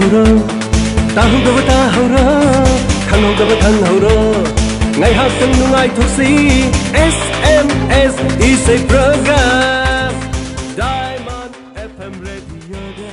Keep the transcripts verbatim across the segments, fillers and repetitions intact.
ꯇꯥꯍꯧꯗꯕ ꯇꯥꯍꯧꯔꯣ, ꯈꯪꯍꯧꯗꯕ ꯈꯪꯍꯧꯔꯣ, ꯉꯥꯏꯍꯥꯛꯇꯪ ꯅꯨꯡꯉꯥꯏꯊꯣꯛꯁꯤ꯫ S M S ꯏꯁꯩ program, Diamond F M radioꯗ꯫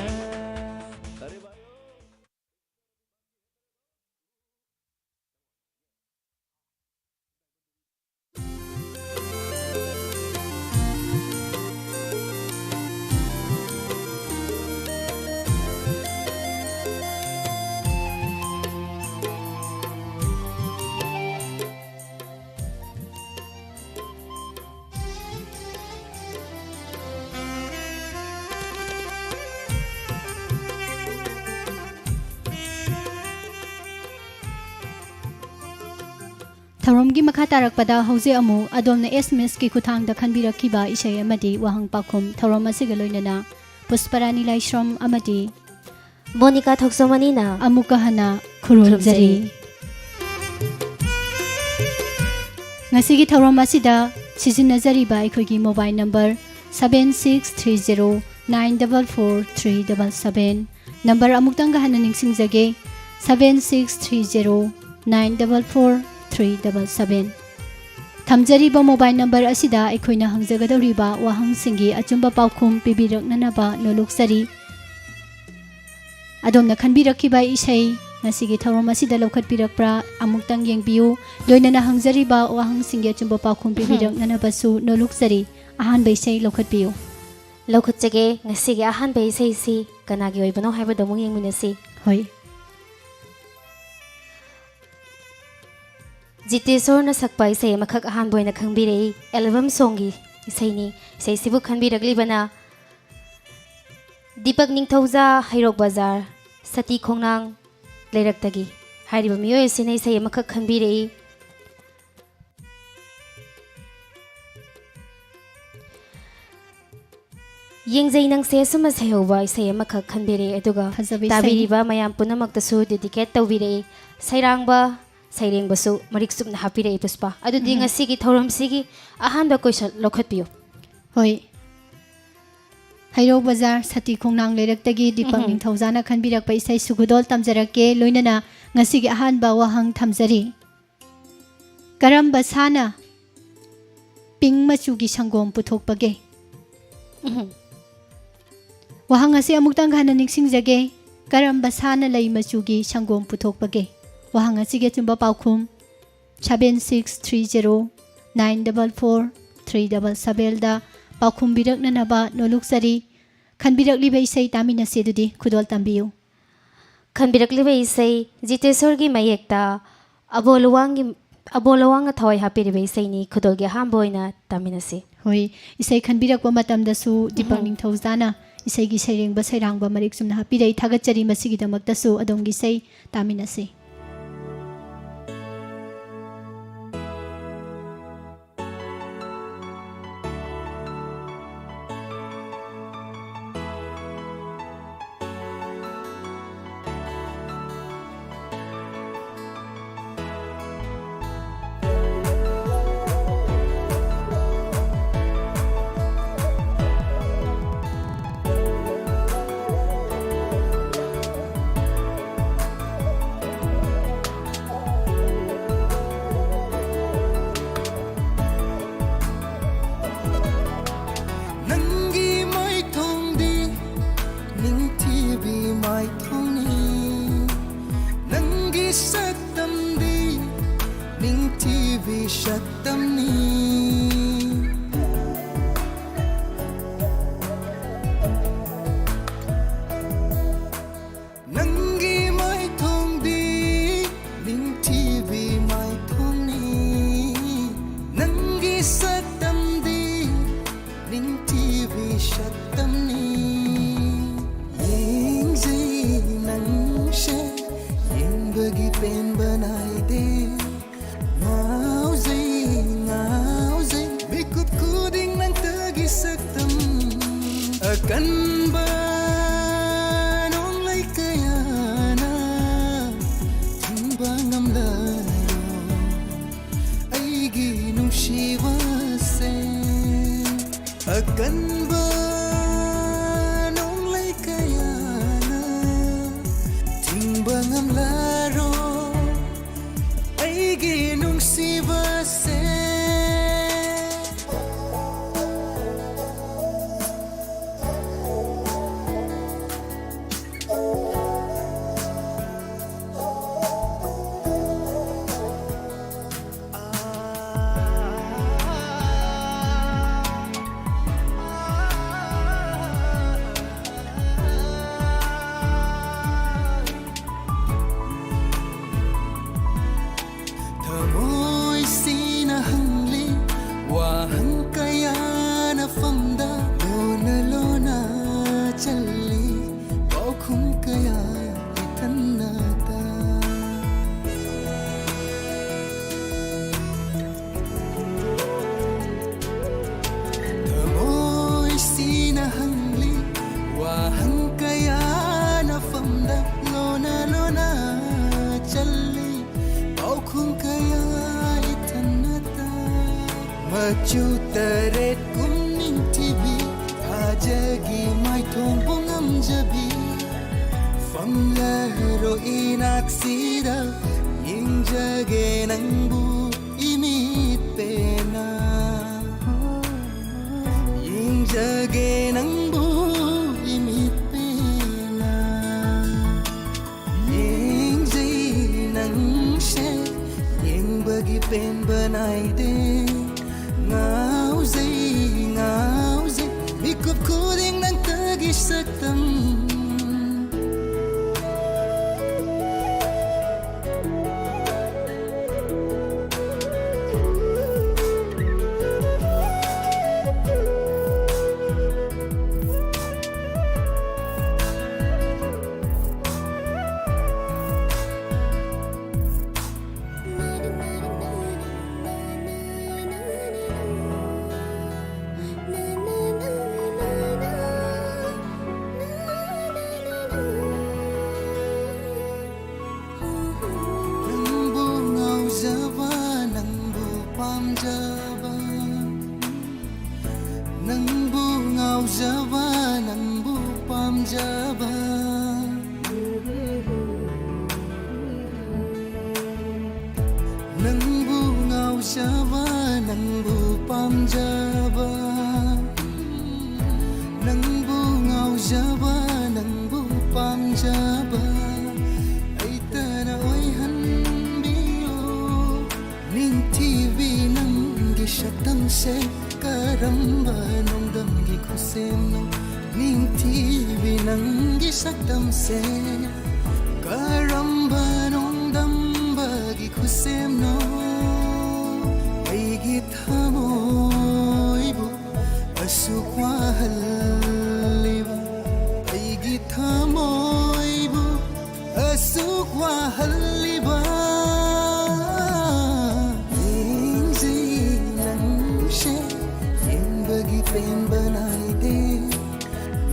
ꯊꯧꯔꯝꯒꯤ ꯃꯈꯥ ꯇꯥꯔꯛꯄꯗ ꯍꯧꯖꯤꯛ ꯑꯃꯨꯛ ꯑꯗꯣꯝꯅ S M Sꯀꯤ ꯈꯨꯠꯊꯥꯡꯗ ꯈꯟꯕꯤꯔꯛꯈꯤꯕ ꯏꯁꯩ ꯑꯃꯗꯤ ꯋꯥꯍꯪ ꯄꯥꯎꯈꯨꯝ ꯊꯧꯔꯝ ꯑꯁꯤꯒ ꯂꯣꯏꯅꯅ ꯄꯨꯁꯄꯔꯥꯅꯤ ꯂꯥꯏꯁ꯭ꯔꯝ ꯑꯃꯗꯤ ꯃꯣꯅꯤꯀꯥ ꯊꯣꯛꯆꯣꯝ ꯑꯅꯤꯅ ꯑꯃꯨꯛꯀ ꯍꯟꯅ ꯈꯨꯔꯨꯝꯖꯔꯤ꯫ ꯈꯨꯔꯨꯝꯖꯔꯤ꯫ ꯉꯁꯤꯒꯤ ꯊꯧꯔꯝ ꯑꯁꯤꯗ ꯁꯤꯖꯤꯟꯅꯖꯔꯤꯕ ꯑꯩꯈꯣꯏꯒꯤ mobile number seven six three zero nine double four three double seven꯫ Number ꯑꯃꯨꯛꯇꯪꯒ ꯍꯟꯅ ꯅꯤꯡꯁꯤꯡꯖꯒꯦ, seven six three zero nine double four three double seven꯫ ꯊꯝꯖꯔꯤꯕ mobile number ꯑꯁꯤꯗ ꯑꯩꯈꯣꯏꯅ ꯍꯪꯖꯒꯗꯧꯔꯤꯕ ꯋꯥꯍꯪꯁꯤꯡꯒꯤ ꯑꯆꯨꯝꯕ ꯄꯥꯎꯈꯨꯝ ꯄꯤꯕꯤꯔꯛꯅꯅꯕ ꯅꯣꯂꯨꯛꯆꯔꯤ꯫ ꯑꯗꯣꯝꯅ ꯈꯟꯕꯤꯔꯛꯈꯤꯕ ꯏꯁꯩ ꯉꯁꯤꯒꯤ ꯊꯧꯔꯝ ꯑꯁꯤꯗ ꯂꯧꯈꯠꯄꯤꯔꯛꯄ꯭ꯔꯥ? ꯑꯃꯨꯛꯇꯪ ꯌꯦꯡꯕꯤꯌꯨ꯫ ꯂꯣꯏꯅꯅ ꯍꯪꯖꯔꯤꯕ ꯋꯥꯍꯪꯁꯤꯡꯒꯤ ꯑꯆꯨꯝꯕ ꯄꯥꯎꯈꯨꯝ ꯄꯤꯕꯤꯔꯛꯅꯅꯕꯁꯨ ꯅꯣꯂꯨꯛꯆꯔꯤ꯫ ꯑꯍꯥꯟꯕ ꯏꯁꯩ ꯂꯧꯈꯠꯄꯤꯌꯨ꯫ ꯂꯧꯈꯠꯆꯒꯦ꯫ ꯉꯁꯤꯒꯤ ꯑꯍꯥꯟꯕ ꯏꯁꯩꯁꯤ ꯀꯅꯥꯒꯤ ꯑꯣꯏꯕꯅꯣ ꯍꯥꯏꯕꯗꯨ ꯑꯃꯨꯛ ꯌꯦꯡꯃꯤꯟꯅꯁꯤ꯫ ꯍꯣꯏ꯫ ꯖꯤꯇꯦꯁꯣꯔꯅ ꯁꯛꯄ ꯏꯁꯩ ꯑꯃꯈꯛ ꯑꯍꯥꯟꯕ ꯑꯣꯏꯅ ꯈꯟꯕꯤꯔꯛꯏ꯫ Album songꯒꯤ ꯏꯁꯩꯅꯤ꯫ ꯏꯁꯩꯁꯤꯕꯨ ꯈꯟꯕꯤꯔꯛꯂꯤꯕꯅ ꯗꯤꯄꯛ ꯅꯤꯡꯊꯧꯖꯥ, ꯍꯩꯔꯣꯛ ꯕꯖꯥꯔ, ꯁꯇꯤ ꯈꯣꯡꯅꯥꯡ ꯂꯩꯔꯛꯇꯒꯤ꯫ ꯍꯥꯏꯔꯤꯕ ꯃꯤꯑꯣꯏ ꯑꯁꯤꯅ ꯏꯁꯩ ꯑꯃꯈꯛ ꯈꯟꯕꯤꯔꯛꯏ꯫ ꯌꯦꯡꯖꯩ ꯅꯪꯁꯦ ꯑꯁꯨꯝꯅ ꯁꯩꯍꯧꯕ ꯏꯁꯩ ꯑꯃꯈꯛ ꯈꯟꯕꯤꯔꯛꯏ, ꯑꯗꯨꯒ ꯐꯖꯕ ꯏꯁꯩꯅꯤ꯫ ꯇꯥꯕꯤꯔꯤꯕ ꯃꯌꯥꯝ ꯄꯨꯝꯅꯃꯛꯇꯁꯨ dedicate ꯇꯧꯕꯤꯔꯛꯏ꯫ ꯁꯩꯔꯥꯡꯕ, ꯁꯩꯔꯦꯡꯕꯁꯨ ꯃꯔꯤꯛ ꯆꯨꯝꯅ ꯍꯥꯞꯄꯤꯔꯛꯏ ꯄꯨꯁꯄꯥ꯫ ꯑꯗꯨꯗꯤ ꯎꯝ꯫ ꯉꯁꯤꯒꯤ ꯊꯧꯔꯝꯁꯤꯒꯤ ꯑꯍꯥꯟꯕ question ꯂꯧꯈꯠꯄꯤꯌꯨ꯫ ꯍꯣꯏ꯫ ꯍꯩꯔꯧ ꯕꯖꯥꯔ ꯁꯇꯤ ꯈꯣꯡꯅꯥꯡ ꯂꯩꯔꯛꯇꯒꯤ ꯗꯤꯄꯛ ꯎꯝꯍꯨꯝ꯫ ꯅꯤꯡꯊꯧꯖꯥꯅ ꯈꯟꯕꯤꯔꯛꯄ ꯏꯁꯩ ꯁꯨꯒꯨꯗꯣꯜ ꯇꯝꯖꯔꯛꯀꯦ꯫ ꯂꯣꯏꯅꯅ ꯉꯁꯤꯒꯤ ꯑꯍꯥꯟꯕ ꯋꯥꯍꯪ ꯊꯝꯖꯔꯤ꯫ ꯀꯔꯝꯕ ꯁꯥꯅ ꯄꯤꯡ ꯃꯆꯨꯒꯤ ꯁꯪꯒꯣꯝ ꯄꯨꯊꯣꯛꯄꯒꯦ? ꯎꯝꯍꯨꯝ꯫ ꯋꯥꯍꯪ ꯑꯁꯤ ꯑꯃꯨꯛꯇꯪ ꯍꯟꯅ ꯅꯤꯡꯁꯤꯡꯖꯒꯦ꯫ ꯀꯔꯝꯕ ꯁꯥꯅ ꯂꯩ ꯃꯆꯨꯒꯤ ꯁꯪꯒꯣꯝ ꯄꯨꯊꯣꯛꯄꯒꯦ? ꯋꯥꯍꯪ ꯑꯁꯤꯒꯤ ꯑꯆꯨꯝꯕ ꯄꯥꯎꯈꯨꯝ seven six three zero nine double four three double sevenꯗ ꯄꯥꯎꯈꯨꯝꯕꯤꯔꯛꯅꯅꯕ ꯅꯣꯂꯨꯛꯆꯔꯤ꯫ ꯈꯟꯕꯤꯔꯛꯂꯤꯕ ꯏꯁꯩ ꯇꯥꯃꯤꯟꯅꯁꯤ ꯑꯗꯨꯗꯤ, ꯈꯨꯗꯣꯜ ꯇꯝꯕꯤꯌꯨ꯫ ꯈꯟꯕꯤꯔꯛꯂꯤꯕ ꯏꯁꯩ ꯖꯤꯇꯦꯁꯣꯔꯒꯤ ꯃꯌꯦꯛꯇ ꯑꯕꯣ ꯂꯨꯋꯥꯡꯒꯤ, ꯑꯕꯣ ꯂꯨꯋꯥꯡꯅ ꯊꯋꯥꯏ ꯍꯥꯞꯄꯤꯔꯤꯕ ꯏꯁꯩꯅꯤ꯫ ꯈꯨꯗꯣꯜꯒꯤ ꯑꯍꯥꯟꯕ ꯑꯣꯏꯅ ꯇꯥꯃꯤꯟꯅꯁꯤ꯫ ꯍꯣꯏ, ꯏꯁꯩ ꯈꯟꯕꯤꯔꯛꯄ ꯃꯇꯝꯗꯁꯨ ꯗꯤꯄꯛ ꯎꯝꯍꯨꯝ꯫ ꯅꯤꯡꯊꯧꯖꯥꯅ ꯏꯁꯩꯒꯤ ꯁꯩꯔꯦꯡꯕ ꯁꯩꯔꯥꯡꯕ ꯃꯔꯤꯛ ꯆꯨꯝꯅ ꯍꯥꯞꯄꯤꯔꯛꯏ꯫ ꯊꯥꯒꯠꯆꯔꯤ꯫ ꯃꯁꯤꯒꯤꯗꯃꯛꯇꯁꯨ ꯑꯗꯣꯝꯒꯤ ꯏꯁꯩ ꯇꯥꯃꯤꯟꯅꯁꯤ꯫ ꯅꯪꯒꯤ ꯃꯥꯏꯊꯣꯡꯗꯤ ꯅꯤꯡꯊꯤꯕꯤ ꯃꯥꯏꯊꯣꯡꯅꯤ, ꯅꯪꯒꯤ ꯁꯛꯇꯝꯗꯤ ꯅꯤꯡꯊꯤꯕꯤ ꯁꯛꯇꯝꯅꯤ꯫ ꯅꯪꯒꯤ ꯃꯥꯏꯊꯣꯡꯗꯤ ꯅꯤꯡꯊꯤꯕꯤ ꯃꯥꯏꯊꯣꯡꯅꯤ, ꯅꯪꯒꯤ ꯁꯛꯇꯝꯗꯤ ꯅꯤꯡꯊꯤꯕꯤ ꯁꯛꯇꯝꯅꯤ꯫ ꯌꯦꯡꯖꯩ ꯅꯪꯁꯦ, ꯌꯦꯡꯕꯒꯤ ꯄꯦꯟꯕ ꯅꯥꯏꯗꯦ꯫ ꯉꯥꯎꯖꯩ, ꯉꯥꯎꯖꯩ, ꯃꯤꯀꯨꯞ ꯈꯨꯗꯤꯡ ꯅꯪꯇꯒꯤ ꯁꯛꯇꯝ꯫ ꯑꯀꯟꯕ ꯅꯣꯡꯂꯩ ꯀꯌꯥꯅ ꯊꯤꯡꯕ ꯉꯝꯂꯔꯣꯏ ꯑꯩꯒꯤ ꯅꯨꯡꯁꯤꯕꯁꯦ꯫ ꯑꯀꯟꯕ ꯆꯨ ꯇꯔꯦꯠ ꯀꯨꯝ ꯅꯤꯡꯊꯤꯕꯤ, ꯊꯥꯖꯒꯤ ꯃꯥꯏꯊꯣꯡꯕꯨ ꯉꯝꯖꯕꯤ, ꯐꯝꯂꯔꯣ ꯏꯅꯥꯛꯁꯤꯗ, ꯌꯦꯡꯖꯒꯦ ꯅꯪꯕꯨ ꯏꯃꯤꯠ ꯄꯦꯟꯅ, ꯌꯦꯡꯖꯒꯦ ꯅꯪꯕꯨ ꯏꯃꯤꯠ ꯄꯦꯟꯅ꯫ ꯌꯦꯡꯖꯩ ꯅꯪꯁꯦ, ꯌꯦꯡꯕꯒꯤ ꯄꯦꯟꯕ ꯅꯥꯏꯗꯦ꯫ ꯉꯥꯎꯖꯩ, ꯉꯥꯎꯖꯩ, ꯃꯤꯀꯨꯞ ꯈꯨꯗꯤꯡ ꯅꯪꯇꯒꯤ ꯁꯛꯇꯝ꯫ ꯅꯪꯕꯨ ꯉꯥꯎꯖꯕ, ꯅꯪꯕꯨ ꯄꯥꯝꯖꯕ, ꯅꯪꯕꯨ ꯉꯥꯎꯖꯕ, ꯅꯪꯕꯨ ꯄꯥꯝꯖꯕ, ꯅꯪꯕꯨ ꯉꯥꯎꯖꯕ, ꯅꯪꯕꯨ ꯄꯥꯝꯖꯕ, ꯅꯪꯕꯨ ꯉꯥꯎꯖꯕ, ꯅꯪꯕꯨ ꯄꯥꯝꯖꯕ, ꯑꯩꯇꯅ ꯑꯣꯏꯍꯟꯕꯤꯌꯨ꯫ ꯅꯤꯡꯊꯤꯕꯤ ꯅꯪꯒꯤ ꯁꯛꯇꯝꯁꯦ ꯀꯔꯝꯕ ꯅꯣꯡꯗꯝꯒꯤ ꯈꯨꯠꯁꯦꯝꯅꯣ? ꯅꯤꯡꯊꯤꯕꯤ ꯅꯪꯒꯤ ꯁꯛꯇꯝꯁꯦ ꯀꯔꯝꯕ ꯅꯣꯡꯗꯝꯕꯒꯤ ꯈꯨꯠꯁꯦꯝꯅꯣ? ꯑꯩꯒꯤ ꯊꯃꯣꯏꯕꯨ ꯑꯁꯨꯛ ꯋꯥꯍꯜꯂꯤꯕ, ꯑꯩꯒꯤ ꯊꯃꯣꯏꯕꯨ ꯑꯁꯨꯛ ꯋꯥꯍꯜꯂꯤꯕ꯫ ꯌꯦꯡꯖꯩ ꯅꯪꯁꯦ, ꯌꯦꯡꯕꯒꯤ ꯄꯦꯟꯕ ꯅꯥꯏꯗꯦ꯫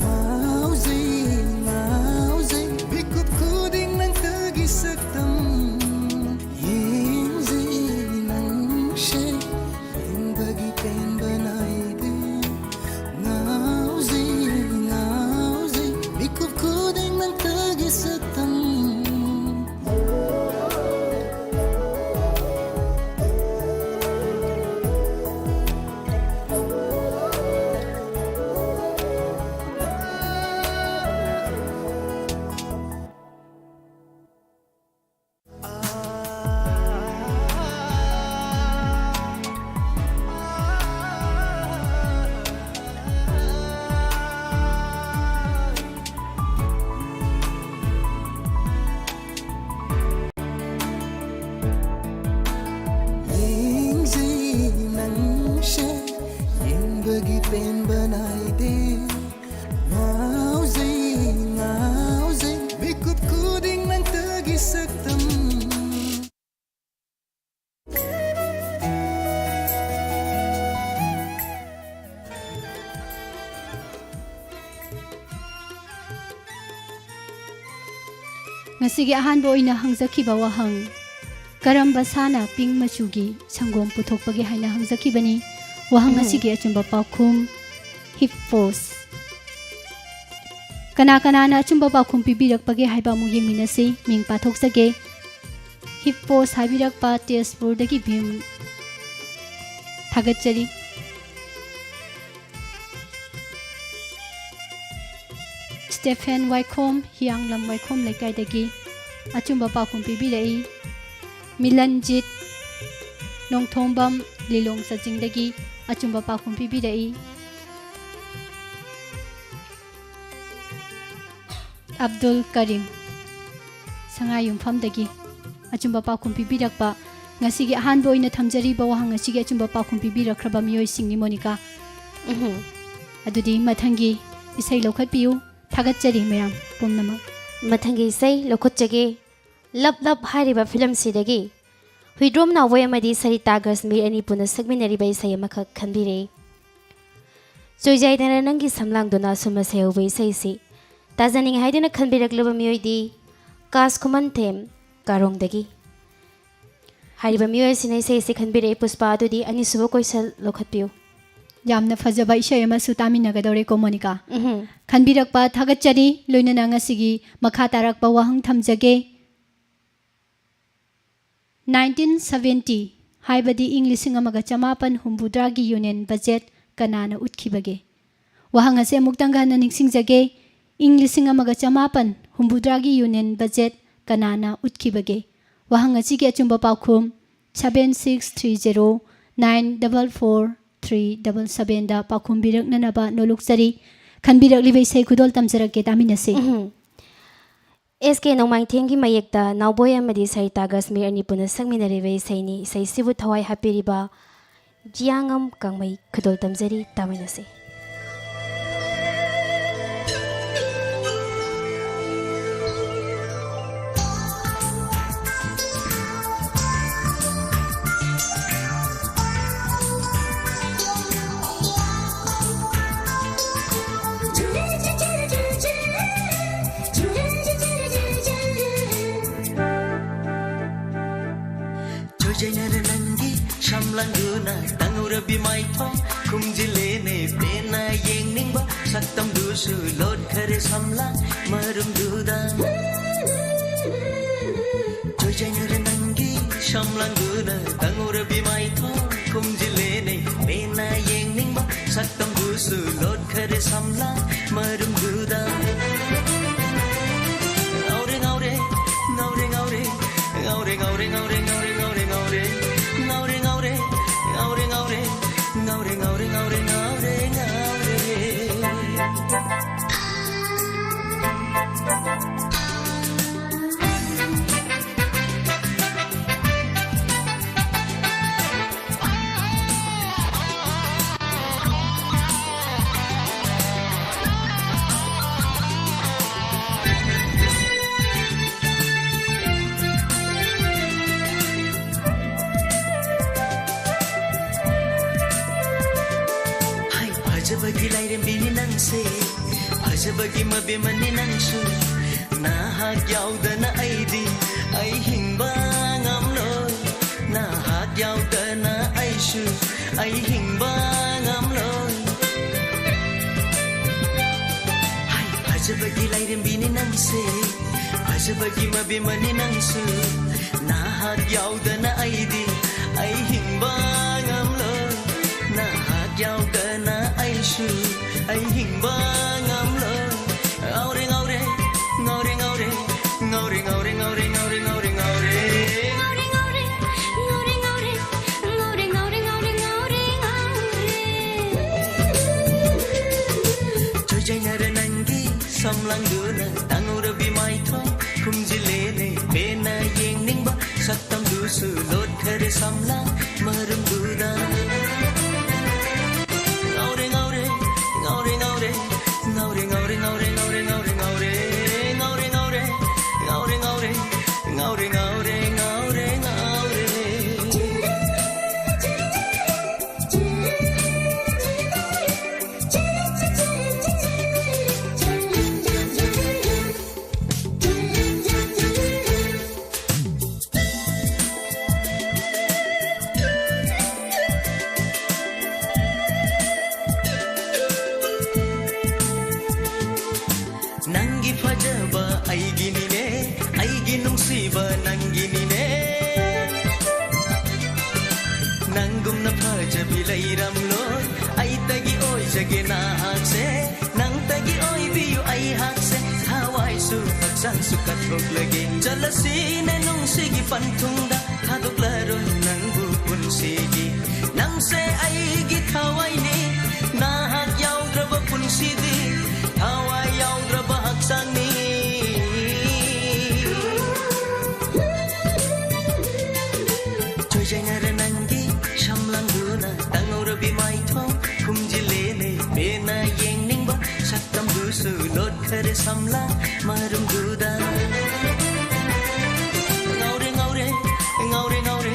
ꯉꯥꯎꯖꯩ, ꯉꯥꯎꯖꯩ, ꯃꯤꯀꯨꯞ ꯈꯨꯗꯤꯡ ꯅꯪꯇꯒꯤ ꯁꯛꯇꯝ꯫ ꯌꯦꯡꯖꯩ ꯅꯪꯁꯦ, ꯌꯦꯡꯕꯒꯤ ꯉꯁꯤꯒꯤ ꯑꯍꯥꯟꯕ ꯑꯣꯏꯅ ꯍꯪꯖꯈꯤꯕ ꯋꯥꯍꯪ, ꯀꯔꯝꯕ ꯁꯥꯅ pink ꯃꯆꯨꯒꯤ ꯁꯪꯒꯣꯝ ꯄꯨꯊꯣꯛꯄꯒꯦ ꯍꯥꯏꯅ ꯍꯪꯖꯈꯤꯕꯅꯤ꯫ ꯋꯥꯍꯪ ꯎꯝ꯫ ꯑꯁꯤꯒꯤ ꯑꯆꯨꯝꯕ ꯄꯥꯎꯈꯨꯝ, hippos꯫ ꯀꯅꯥ ꯀꯅꯥꯅ ꯑꯆꯨꯝꯕ ꯄꯥꯎꯈꯨꯝ ꯄꯤꯕꯤꯔꯛꯄꯒꯦ ꯍꯥꯏꯕ ꯑꯃꯨꯛ ꯌꯦꯡꯃꯤꯟꯅꯁꯤ꯫ ꯃꯤꯡ ꯄꯥꯊꯣꯛꯆꯒꯦ꯫ Hippos ꯍꯥꯏꯕꯤꯔꯛꯄ ꯇꯦꯖꯄꯨꯔꯗꯒꯤ ꯚꯤꯝ꯫ ꯊꯥꯒꯠꯆꯔꯤ꯫ ꯁ꯭ꯇꯦꯐꯦꯟ ꯋꯥꯏꯈꯣꯝ, ꯍꯤꯌꯥꯡꯂꯝ ꯋꯥꯏꯈꯣꯝ ꯂꯩꯀꯥꯏꯗꯒꯤ ꯑꯆꯨꯝꯕ ꯄꯥꯎꯈꯨꯝ ꯄꯤꯕꯤꯔꯛꯏ꯫ ꯃꯤꯂꯟꯖꯤꯠ, ꯅꯣꯡꯊꯣꯝꯕꯝ, ꯂꯤꯂꯣꯡ ꯆꯥꯖꯤꯡꯗꯒꯤ ꯑꯆꯨꯝꯕ ꯄꯥꯎꯈꯨꯝ ꯄꯤꯕꯤꯔꯛꯏ꯫ ꯑꯕꯗꯨꯜ ꯀꯔꯤꯝ, ꯁꯉꯥꯏꯌꯨꯝꯐꯝꯗꯒꯤ ꯑꯆꯨꯝꯕ ꯄꯥꯎꯈꯨꯝ ꯄꯤꯕꯤꯔꯛꯄ꯫ ꯉꯁꯤꯒꯤ ꯑꯍꯥꯟꯕ ꯑꯣꯏꯅ ꯊꯝꯖꯔꯤꯕ ꯋꯥꯍꯪ ꯑꯁꯤꯒꯤ ꯑꯆꯨꯝꯕ ꯄꯥꯎꯈꯨꯝ ꯄꯤꯕꯤꯔꯛꯈ꯭ꯔꯕ ꯃꯤꯑꯣꯏꯁꯤꯡꯅꯤ, ꯃꯣꯅꯤꯀꯥ꯫ ꯎꯝꯍꯨꯝ꯫ ꯑꯗꯨꯗꯤ ꯃꯊꯪꯒꯤ ꯏꯁꯩ ꯂꯧꯈꯠꯄꯤꯌꯨ꯫ ꯊꯥꯒꯠꯆꯔꯤ ꯃꯌꯥꯝ ꯄꯨꯝꯅꯃꯛ꯫ ꯃꯊꯪꯒꯤ ꯏꯁꯩ ꯂꯧꯈꯠꯆꯒꯦ꯫ ꯂꯞ ꯂꯞ ꯍꯥꯏꯔꯤꯕ ꯐꯤꯂꯝꯁꯤꯗꯒꯤ ꯍꯨꯏꯗ꯭ꯔꯣꯝ ꯅꯥꯎꯕꯣꯏ ꯑꯃꯗꯤ ꯁꯔꯤꯇꯥ ꯒꯁꯃꯤꯔ ꯑꯅꯤ ꯄꯨꯟꯅ ꯁꯛꯃꯤꯟꯅꯔꯤꯕ ꯏꯁꯩ ꯑꯃꯈꯛ ꯈꯟꯕꯤꯔꯦ꯫ ꯆꯣꯏꯖꯥꯏꯗꯅ ꯅꯪꯒꯤ ꯁꯝꯂꯥꯡꯗꯨꯅ ꯑꯁꯨꯝꯅ ꯁꯩꯍꯧꯕ ꯏꯁꯩꯁꯤ ꯇꯥꯖꯅꯤꯡꯉꯤ ꯍꯥꯏꯗꯨꯅ ꯈꯟꯕꯤꯔꯛꯂꯕ ꯃꯤꯑꯣꯏꯗꯤ ꯀꯥꯁ ꯈꯨꯃꯟꯊꯦꯝ, ꯀꯥꯔꯣꯡꯗꯒꯤ꯫ ꯍꯥꯏꯔꯤꯕ ꯃꯤꯑꯣꯏ ꯑꯁꯤꯅ ꯏꯁꯩ ꯑꯁꯤ ꯈꯟꯕꯤꯔꯛꯏ꯫ ꯄꯨꯁꯄꯥ, ꯑꯗꯨꯗꯤ ꯑꯅꯤꯁꯨꯕ ꯀꯣꯏꯁꯟ ꯂꯧꯈꯠꯄꯤꯌꯨ꯫ ꯌꯥꯝꯅ ꯐꯖꯕ ꯏꯁꯩ ꯑꯃꯁꯨ ꯇꯥꯃꯤꯟꯅꯒꯗꯧꯔꯦꯀꯣ, ꯃꯣꯅꯤꯀꯥ꯫ ꯎꯝꯍꯨꯝ꯫ ꯈꯟꯕꯤꯔꯛꯄ ꯊꯥꯒꯠꯆꯔꯤ꯫ ꯂꯣꯏꯅꯅ ꯉꯁꯤꯒꯤ ꯃꯈꯥ ꯇꯥꯔꯛꯄ ꯋꯥꯍꯪ ꯊꯝꯖꯒꯦ꯫ Nineteen seventy, ꯍꯥꯏꯕꯗꯤ ꯏꯪ ꯂꯤꯁꯤꯡ ꯑꯃꯒ ꯆꯃꯥꯄꯟ ꯍꯨꯝꯐꯨꯇꯔꯥꯒꯤ ꯌꯨꯅꯤꯌꯟ ꯕꯖꯦꯠ ꯀꯅꯥꯅ ꯎꯠꯈꯤꯕꯒꯦ? ꯋꯥꯍꯪ ꯑꯁꯤ ꯑꯃꯨꯛꯇꯪꯒ ꯍꯟꯅ ꯅꯤꯡꯁꯤꯡꯖꯒꯦ꯫ ꯏꯪ ꯂꯤꯁꯤꯡ ꯑꯃꯒ ꯆꯃꯥꯄꯟ ꯍꯨꯝꯐꯨꯇꯔꯥꯒꯤ ꯌꯨꯅꯤꯌꯟ ꯕꯖꯦꯠ ꯀꯅꯥꯅ ꯎꯠꯈꯤꯕꯒꯦ? ꯋꯥꯍꯪ ꯑꯁꯤꯒꯤ ꯑꯆꯨꯝꯕ ꯄꯥꯎꯈꯨꯝ, seven six three zero nine double four three double sevenꯗ ꯄꯥꯎꯈꯨꯝꯕꯤꯔꯛꯅꯅꯕ ꯅꯣꯂꯨꯛꯆꯔꯤ꯫ ꯈꯟꯕꯤꯔꯛꯂꯤꯕ ꯏꯁꯩ ꯈꯨꯗꯣꯜ ꯇꯝꯖꯔꯛꯀꯦ, ꯇꯥꯃꯤꯟꯅꯁꯤ꯫ ꯎꯝꯍꯨꯝ꯫ ꯑꯦꯁ ꯀꯦ ꯅꯣꯡꯃꯥꯏꯊꯦꯝꯒꯤ ꯃꯌꯦꯛꯇ ꯅꯥꯎꯕꯣꯏ ꯑꯃꯗꯤ ꯁꯔꯤꯇꯥ ꯒꯁꯃꯤꯔ ꯑꯅꯤ ꯄꯨꯟꯅ ꯁꯛꯃꯤꯟꯅꯔꯤꯕ ꯏꯁꯩꯅꯤ꯫ ꯏꯁꯩꯁꯤꯕꯨ ꯊꯋꯥꯏ ꯍꯥꯞꯄꯤꯔꯤꯕ ꯖꯤꯌꯥꯉꯝ ꯀꯥꯡꯃꯩ ꯈꯨꯗꯣꯜ ꯇꯝꯖꯔꯤ, ꯇꯥꯃꯤꯟꯅꯁꯤ꯫ ꯃꯥꯏꯊꯣꯡ ꯈꯨꯝꯖꯤꯜꯂꯦꯅꯦ ꯄꯦꯟꯅ ꯌꯦꯡꯅꯤꯡꯕ ꯁꯛꯇꯝꯗꯨꯁꯨ ꯂꯣꯠꯈꯔꯦ ꯁꯝꯂꯥꯡ ꯃꯔꯨꯝꯗꯨꯗ꯫ ꯆꯣꯏꯖꯥꯏꯅꯔ ꯅꯪꯒꯤ ꯁꯝꯂꯥꯡꯗꯨꯅ ꯇꯉꯧꯔꯕꯤ ꯃꯥꯏꯊꯣꯡ ꯈꯨꯝꯖꯤꯜꯂꯦꯅꯦ ꯄꯦꯟꯅ ꯌꯦꯡꯅꯤꯡꯕ ꯁꯛꯇꯝꯗꯨꯁꯨ ꯂꯣꯠꯈꯔꯦ ꯁꯝꯂꯥꯡ ꯃꯔꯨꯝꯗꯨꯗ꯫ ꯉꯥꯎꯔꯦ ꯉꯥꯎꯔꯦ ꯉꯥꯎꯔꯦ ꯉꯥꯎꯔꯦ ꯉꯥꯎꯔꯦ ꯉꯥꯎꯔꯦ ꯉꯥꯎꯔꯦ ꯉꯥꯎꯔꯦ ꯉꯥꯎꯔꯦ ꯉꯥꯎꯔꯦ ꯉꯥꯎꯔꯦ ꯉꯥꯎꯔꯦ ꯉꯥꯎꯔꯦ ꯉꯥꯎꯔꯦ ꯉꯥꯎꯔꯦ ꯉꯥꯎꯔꯦ ꯉꯥꯎꯔꯦ ꯉꯥꯎꯔꯦ ꯉꯥꯎꯔꯦ꯫ ꯍꯥꯏ ꯐꯖꯕꯒꯤ ꯂꯥꯏꯔꯦꯝꯕꯤꯅꯤ ꯅꯪꯁꯦ, ꯐꯖꯕꯒꯤ ꯃꯕꯦꯝꯃꯅꯤ ꯅꯪꯁꯨ꯫ ꯅꯍꯥꯛ ꯌꯥꯎꯗꯅ ꯑꯩꯗꯤ ꯑꯩ ꯍꯤꯡꯕ ꯉꯝꯂꯣꯏ꯫ ꯅꯍꯥꯛ ꯌꯥꯎꯗꯅ ꯑꯩꯁꯨ ꯑꯩ ꯍꯤꯡꯕ ꯉꯝꯂꯣꯏ꯫ ꯍꯥꯏ ꯐꯖꯕꯒꯤ ꯂꯥꯏꯔꯦꯝꯕꯤꯅꯤ ꯅꯪꯁꯦ, ꯐꯖꯕꯒꯤ ꯃꯕꯦꯝꯃꯅꯤ ꯅꯪꯁꯨ꯫ ꯅꯍꯥꯛ ꯌꯥꯎꯗꯅ ꯑꯩꯗꯤ ꯑꯩ ꯍꯤꯡꯕ ꯉꯝꯂꯣꯏ꯫ ꯅꯍꯥꯛ ꯌꯥꯎꯗꯅ ꯑꯩꯁꯨ ꯑꯩ ꯍꯤꯡꯕ ꯉꯝꯂꯣꯏ꯫ ꯉꯥꯎꯔꯦ ꯉꯥꯎꯔꯦ ꯉꯥꯎꯔꯦ ꯉꯥꯎꯔꯦ ꯉꯥꯎꯔꯦ ꯉꯥꯎꯔꯦ ꯉꯥꯎꯔꯦ ꯉꯥꯎꯔꯦ ꯉꯥꯎꯔꯦ ꯉꯥꯎꯔꯦ ꯉꯥꯎꯔꯦ ꯉꯥꯎꯔꯦ ꯉꯥꯎꯔꯦ ꯉꯥꯎꯔꯦ ꯉꯥꯎꯔꯦ ꯉꯥꯎꯔꯦ ꯉꯥꯎꯔꯦ ꯉꯥꯎꯔꯦ꯫ ꯆꯣꯏꯖꯥꯏꯅꯔ ꯅꯪꯒꯤ ꯁꯝꯂꯥꯡꯗꯨꯅ ꯇꯥꯡꯍꯧꯔꯕꯤ ꯃꯥꯏꯊꯣꯡ ꯈꯨꯝꯖꯤꯜꯂꯦꯅꯦ ꯄꯦꯟꯅ ꯌꯦꯡꯅꯤꯡꯕ ꯁꯛꯇꯝꯗꯨꯁꯨ ꯂꯣꯠꯈꯔꯦ ꯁꯝꯂꯥꯡ ꯃꯔꯨꯝꯗꯨꯗ꯫ ꯉꯥꯎꯔꯦ ꯉꯥꯎꯔꯦ ꯉꯥꯎꯔꯦ ꯉꯥꯎꯔꯦ ꯉꯥꯎꯔꯦ ꯉꯥꯎꯔꯦ ꯉꯥꯎꯔꯦ ꯉꯥꯎꯔꯦ ꯉꯥꯎꯔꯦ ꯉꯥꯎꯔꯦ ꯉꯥꯎꯔꯦ ꯉꯥꯎꯔꯦ ꯉꯥꯎꯔꯦ ꯉꯥꯎꯔꯦ ꯉꯥꯎꯔꯦ ꯉꯥꯎꯔꯦ ꯉꯥꯎꯔꯦ ꯉꯥꯎꯔꯦ ꯉꯥꯎꯔꯦ꯫ ꯅꯍꯥꯛꯁꯦ ꯅꯪꯇꯒꯤ ꯑꯣꯏꯕꯤꯌꯨ ꯑꯩꯍꯥꯛꯁꯦ, ꯊꯋꯥꯏꯁꯨ ꯍꯛꯆꯥꯡꯁꯨ ꯀꯠꯊꯣꯛꯂꯒꯦ꯫ ꯆꯠꯂꯁꯤꯅꯦ ꯅꯨꯡꯁꯤꯒꯤ ꯄꯟꯊꯨꯡꯗ, ꯊꯥꯗꯣꯛꯂꯔꯣꯏ ꯅꯪꯕꯨ ꯄꯨꯟꯁꯤꯒꯤ꯫ ꯅꯪꯁꯦ ꯑꯩꯒꯤ ꯊꯋꯥꯏꯅꯤ, ꯅꯍꯥꯛ ꯌꯥꯎꯗ꯭ꯔꯕ ꯄꯨꯟꯁꯤꯗꯤ ꯊꯋꯥꯏ ꯌꯥꯎꯗ꯭ꯔꯕ ꯍꯛꯆꯥꯡꯅꯤ꯫ ꯁꯣꯏꯖꯥꯏꯅꯔ ꯅꯪꯒꯤ ꯁꯝꯂꯥꯡꯗꯨꯅ ꯇꯥꯡꯍꯧꯔꯕꯤ ꯃꯥꯏꯊꯣꯡ ꯈꯨꯝꯖꯤꯜꯂꯦꯅꯦ꯫ ꯄꯦꯟꯅ ꯌꯦꯡꯅꯤꯡꯕ ꯁꯛꯇꯝꯗꯨꯁꯨ ꯂꯣꯠꯈꯔꯦ ꯁꯝꯂꯥꯡ ꯃꯔꯨꯝꯗꯨꯗ꯫ ꯉꯥꯎꯔꯦ, ꯉꯥꯎꯔꯦ, ꯉꯥꯎꯔꯦ, ꯉꯥꯎꯔꯦ꯫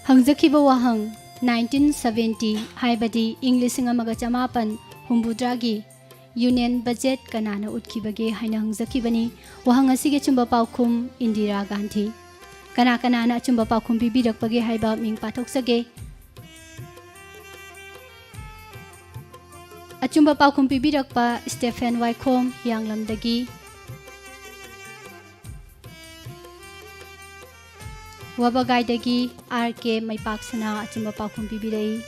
ꯍꯪꯖꯈꯤꯕ ꯋꯥꯍꯪ, nineteen seventy, ꯍꯥꯏꯕꯗꯤ ꯏꯪ ꯂꯤꯁꯤꯡ ꯑꯃꯒ ꯆꯃꯥꯄꯟ ꯍꯨꯝꯐꯨꯇꯔꯥꯒꯤ Union Budget ꯀꯅꯥꯅ ꯎꯠꯈꯤꯕꯒꯦ ꯍꯥꯏꯅ ꯍꯪꯖꯈꯤꯕꯅꯤ꯫ ꯋꯥꯍꯪ ꯑꯁꯤꯒꯤ ꯑꯆꯨꯝꯕ ꯄꯥꯎꯈꯨꯝ, ꯏꯟꯗꯤꯔꯥ ꯒꯥꯟꯙꯤ꯫ ꯀꯅꯥ ꯀꯅꯥꯅ ꯑꯆꯨꯝꯕ ꯄꯥꯎꯈꯨꯝ ꯄꯤꯕꯤꯔꯛꯄꯒꯦ ꯍꯥꯏꯕ ꯃꯤꯡ ꯄꯥꯊꯣꯛꯆꯒꯦ꯫ ꯑꯆꯨꯝꯕ ꯄꯥꯎꯈꯨꯝ ꯄꯤꯕꯤꯔꯛꯄ ꯁ꯭ꯇꯦꯐꯦꯟ ꯋꯥꯏꯈꯣꯝ, ꯍꯤꯌꯥꯡꯂꯝꯗꯒꯤ꯫ ꯋꯥꯕꯒꯥꯏꯗꯒꯤ ꯑꯥꯔ ꯀꯦ ꯃꯩꯄꯥꯛꯁꯅꯥ ꯑꯆꯨꯝꯕ ꯄꯥꯎꯈꯨꯝ ꯄꯤꯕꯤꯔꯛꯏ꯫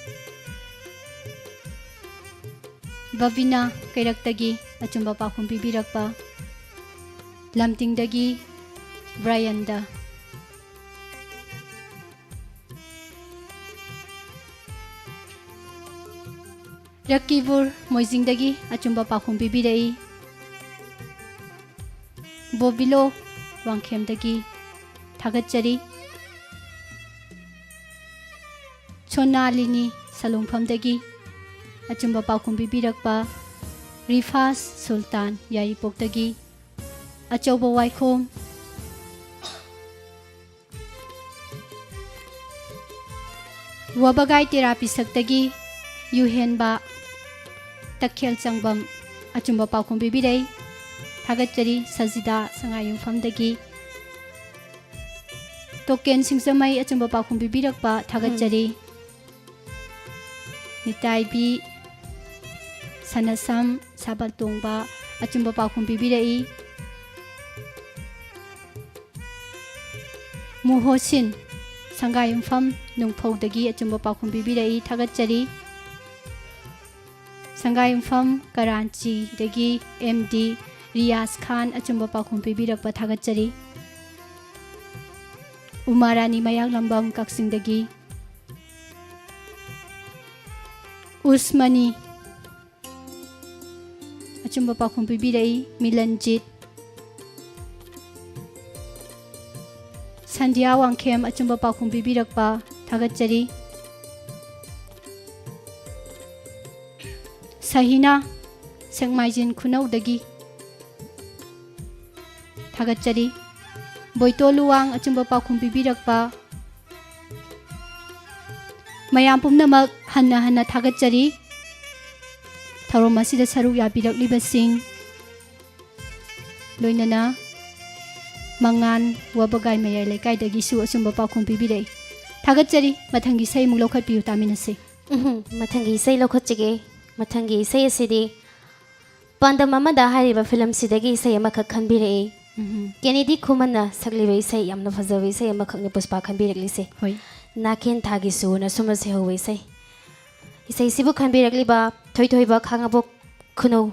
ꯕꯕꯤꯅꯥ ꯀꯩꯔꯛꯇꯒꯤ ꯑꯆꯨꯝꯕ ꯄꯥꯎꯈꯨꯝ ꯄꯤꯕꯤꯔꯛꯄ꯫ ꯂꯝꯇꯤꯡꯗꯒꯤ ꯕ꯭ꯔꯥꯌꯟꯗ꯫ ꯔꯀꯤꯕꯨꯔ ꯃꯣꯏꯖꯤꯡꯗꯒꯤ ꯑꯆꯨꯝꯕ ꯄꯥꯎꯈꯨꯝ ꯄꯤꯕꯤꯔꯛꯏ꯫ ꯕꯣꯕꯤꯂꯣ ꯋꯥꯡꯈꯦꯝꯗꯒꯤ ꯊꯥꯒꯠꯆꯔꯤ꯫ ꯁꯣꯅꯥꯂꯤꯅꯤ ꯁꯂꯨꯡꯐꯝꯗꯒꯤ ꯑꯆꯨꯝꯕ ꯄꯥꯎꯈꯨꯝ ꯄꯤꯕꯤꯔꯛꯄ꯫ ꯔꯤꯐꯥꯁ ꯁꯨꯜꯇꯥꯟ ꯌꯥꯏꯔꯤꯄꯣꯛꯇꯒꯤ꯫ ꯑꯆꯧꯕ ꯋꯥꯏꯈꯣꯝ꯫ ꯋꯥꯕꯒꯥꯏ ꯇꯦꯔꯥ ꯄꯤꯁꯛꯇꯒꯤ ꯌꯨꯍꯦꯟꯕ ꯇꯈꯦꯜ ꯆꯪꯕꯝ ꯑꯆꯨꯝꯕ ꯄꯥꯎꯈꯨꯝ ꯄꯤꯕꯤꯔꯛꯏ꯫ ꯊꯥꯒꯠꯆꯔꯤ ꯁꯖꯤꯗꯥ ꯁꯉꯥꯏꯌꯨꯝꯐꯝꯗꯒꯤ꯫ ꯇꯣꯀꯦꯟ ꯁꯤꯡꯖꯃꯩ ꯑꯆꯨꯝꯕ ꯄꯥꯎꯈꯨꯝ ꯄꯤꯕꯤꯔꯛꯄ ꯊꯥꯒꯠꯆꯔꯤ꯫ ꯅꯤꯇꯥꯏꯕꯤ ꯁꯅꯁꯝ ꯁꯥꯕꯜ ꯇꯣꯡꯕ ꯑꯆꯨꯝꯕ ꯄꯥꯎꯈꯨꯝ ꯄꯤꯕꯤꯔꯛꯏ꯫ ꯃꯨꯍꯣꯁꯤꯟ ꯁꯪꯒꯥꯏꯌꯨꯝꯐꯝ ꯅꯨꯡꯐꯧꯗꯒꯤ ꯑꯆꯨꯝꯕ ꯄꯥꯎꯈꯨꯝ ꯄꯤꯕꯤꯔꯛꯏ, ꯊꯥꯒꯠꯆꯔꯤ꯫ ꯁꯪꯒꯥꯏꯌꯨꯝꯐꯝ ꯀꯔꯥꯟꯆꯤꯗꯒꯤ ꯑꯦꯝ ꯗꯤ ꯔꯤꯌꯥꯖ ꯈꯥꯟ ꯑꯆꯨꯝꯕ ꯄꯥꯎꯈꯨꯝ ꯄꯤꯕꯤꯔꯛꯄ ꯊꯥꯒꯠꯆꯔꯤ꯫ ꯎꯃꯥ ꯔꯥꯅꯤ ꯃꯌꯥꯡꯂꯝꯕꯝ ꯀꯛꯆꯤꯡꯗꯒꯤ ꯎꯁꯃꯅꯤ ꯑꯆꯨꯝꯕ ꯄꯥꯎꯈꯨꯝ ꯄꯤꯕꯤꯔꯛꯏ꯫ ꯃꯤꯂꯟꯖꯤꯠ ꯁꯟꯙ꯭ꯌꯥ ꯋꯥꯡꯈꯦꯝ ꯑꯆꯨꯝꯕ ꯄꯥꯎꯈꯨꯝ ꯄꯤꯕꯤꯔꯛꯄ ꯊꯥꯒꯠꯆꯔꯤ꯫ ꯁꯍꯤꯅꯥ ꯁꯦꯛꯃꯥꯏꯖꯤꯟ ꯈꯨꯅꯧꯗꯒꯤ ꯊꯥꯒꯠꯆꯔꯤ꯫ ꯕꯣꯏꯇꯣ ꯂꯨꯋꯥꯡ ꯑꯆꯨꯝꯕ ꯄꯥꯎꯈꯨꯝ ꯄꯤꯕꯤꯔꯛꯄ ꯃꯌꯥꯝ ꯄꯨꯝꯅꯃꯛ ꯍꯟꯅ ꯍꯟꯅ ꯊꯥꯒꯠꯆꯔꯤ꯫ ꯊꯧꯔꯝ ꯑꯁꯤꯗ ꯁꯔꯨꯛ ꯌꯥꯕꯤꯔꯛꯂꯤꯕꯁꯤꯡ, ꯂꯣꯏꯅꯅ ꯃꯉꯥꯟ ꯋꯥꯕꯒꯥꯏ ꯃꯌꯥꯏ ꯂꯩꯀꯥꯏꯗꯒꯤꯁꯨ ꯑꯆꯨꯝꯕ ꯄꯥꯎꯈꯨꯝ ꯄꯤꯕꯤꯔꯛꯏ꯫ ꯊꯥꯒꯠꯆꯔꯤ꯫ ꯃꯊꯪꯒꯤ ꯏꯁꯩ ꯑꯃꯨꯛ ꯂꯧꯈꯠꯄꯤꯌꯨ, ꯇꯥꯃꯤꯟꯅꯁꯤ꯫ ꯎꯝꯍꯨꯝ, ꯃꯊꯪꯒꯤ ꯏꯁꯩ ꯂꯧꯈꯠꯆꯒꯦ꯫ ꯃꯊꯪꯒꯤ ꯏꯁꯩ ꯑꯁꯤꯗꯤ ꯄꯥꯟꯗꯝ ꯑꯃꯗ ꯍꯥꯏꯔꯤꯕ ꯐꯤꯂꯝꯁꯤꯗꯒꯤ ꯏꯁꯩ ꯑꯃꯈꯛ ꯈꯟꯕꯤꯔꯛꯏ꯫ ꯎꯝꯍꯨꯝ꯫ ꯀꯦꯅꯦꯗꯤ ꯈꯨꯃꯟꯅ ꯁꯛꯂꯤꯕ ꯏꯁꯩ, ꯌꯥꯝꯅ ꯐꯖꯕ ꯏꯁꯩ ꯑꯃꯈꯛꯅꯤ ꯄꯨꯁꯄꯥ ꯈꯟꯕꯤꯔꯛꯂꯤꯁꯦ꯫ ꯍꯣꯏ꯫ ꯅꯥꯀꯦꯟ ꯊꯥꯒꯤ ꯁꯨꯅ ꯁꯨꯝꯅ ꯁꯩꯍꯧꯕ ꯏꯁꯩ꯫ ꯏꯁꯩꯁꯤꯕꯨ ꯈꯟꯕꯤꯔꯛꯂꯤꯕ ꯊꯣꯏꯊꯣꯏꯕ ꯈꯥꯉꯕꯣꯛ ꯈꯨꯅꯧ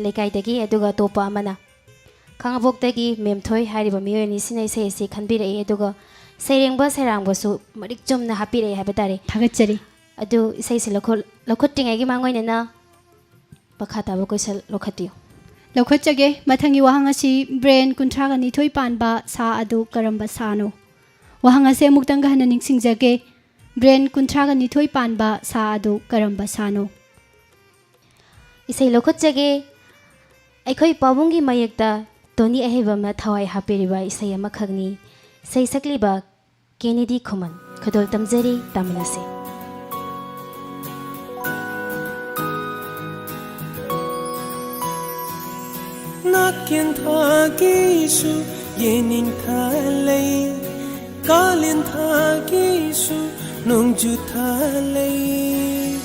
ꯂꯩꯀꯥꯏꯗꯒꯤ, ꯑꯗꯨꯒ ꯑꯇꯣꯞꯄ ꯑꯃꯅ ꯈꯥꯉꯕꯣꯛꯇꯒꯤ ꯃꯦꯝꯊꯣꯏ ꯍꯥꯏꯔꯤꯕ ꯃꯤꯑꯣꯏ ꯑꯅꯤꯁꯤꯅ ꯏꯁꯩ ꯑꯁꯤ ꯈꯟꯕꯤꯔꯛꯏ, ꯑꯗꯨꯒ ꯁꯩꯔꯦꯡꯕ ꯁꯩꯔꯥꯡꯕꯁꯨ ꯃꯔꯤꯛ ꯆꯨꯝꯅ ꯍꯥꯞꯄꯤꯔꯛꯏ ꯍꯥꯏꯕ ꯇꯥꯔꯦ꯫ ꯊꯥꯒꯠꯆꯔꯤ꯫ ꯑꯗꯨ ꯏꯁꯩꯁꯤ ꯂꯧꯈꯠ-, ꯂꯧꯈꯠꯇ꯭ꯔꯤꯉꯩꯒꯤ ꯃꯥꯡꯑꯣꯏꯅꯅ ꯃꯈꯥ ꯇꯥꯕ ꯀꯣꯏꯁꯟ ꯂꯧꯈꯠꯄꯤꯌꯨ꯫ ꯂꯧꯈꯠꯆꯒꯦ꯫ ꯃꯊꯪꯒꯤ ꯋꯥꯍꯪ ꯑꯁꯤ ꯕ꯭ꯔꯦꯟ ꯀꯨꯟꯊ꯭ꯔꯥꯒ ꯅꯤꯊꯣꯏ ꯄꯥꯟꯕ ꯁꯥ ꯑꯗꯨ ꯀꯔꯝꯕ ꯁꯥꯅꯣ? ꯋꯥꯍꯪ ꯑꯁꯤ ꯑꯃꯨꯛꯇꯪꯒ ꯍꯟꯅ ꯅꯤꯡꯁꯤꯡꯖꯒꯦ꯫ ꯕ꯭ꯔꯦꯟ ꯀꯨꯟꯊ꯭ꯔꯥꯒ ꯅꯤꯊꯣꯏ ꯄꯥꯟꯕ ꯁꯥ ꯑꯗꯨ ꯀꯔꯝꯕ ꯁꯥꯅꯣ? ꯏꯁꯩ ꯂꯧꯈꯠꯆꯒꯦ꯫ ꯑꯩꯈꯣꯏ ꯄꯥꯕꯨꯡꯒꯤ ꯃꯥꯌꯦꯛꯇ ꯇꯣꯅꯤ ꯑꯍꯩꯕꯝꯅ ꯊꯋꯥꯏ ꯍꯥꯞꯄꯤꯔꯤꯕ ꯏꯁꯩ ꯑꯃꯈꯛꯅꯤ꯫ ꯏꯁꯩ ꯁꯛꯂꯤꯕ ꯀꯦꯅꯦꯗꯤ ꯈꯨꯃꯟ꯫ ꯈꯨꯗꯣꯜ ꯇꯝꯖꯔꯤ, ꯇꯥꯃꯤꯟꯅꯁꯤ꯫ ꯅꯥꯀꯦꯟ ꯊꯥꯒꯤꯁꯨ ꯌꯦꯅꯤꯡꯊꯥ ꯂꯩ, ꯀꯥꯂꯦꯟ ꯊꯥꯒꯤꯁꯨ ꯅꯣꯡꯖꯨ ꯊꯥ ꯂꯩ꯫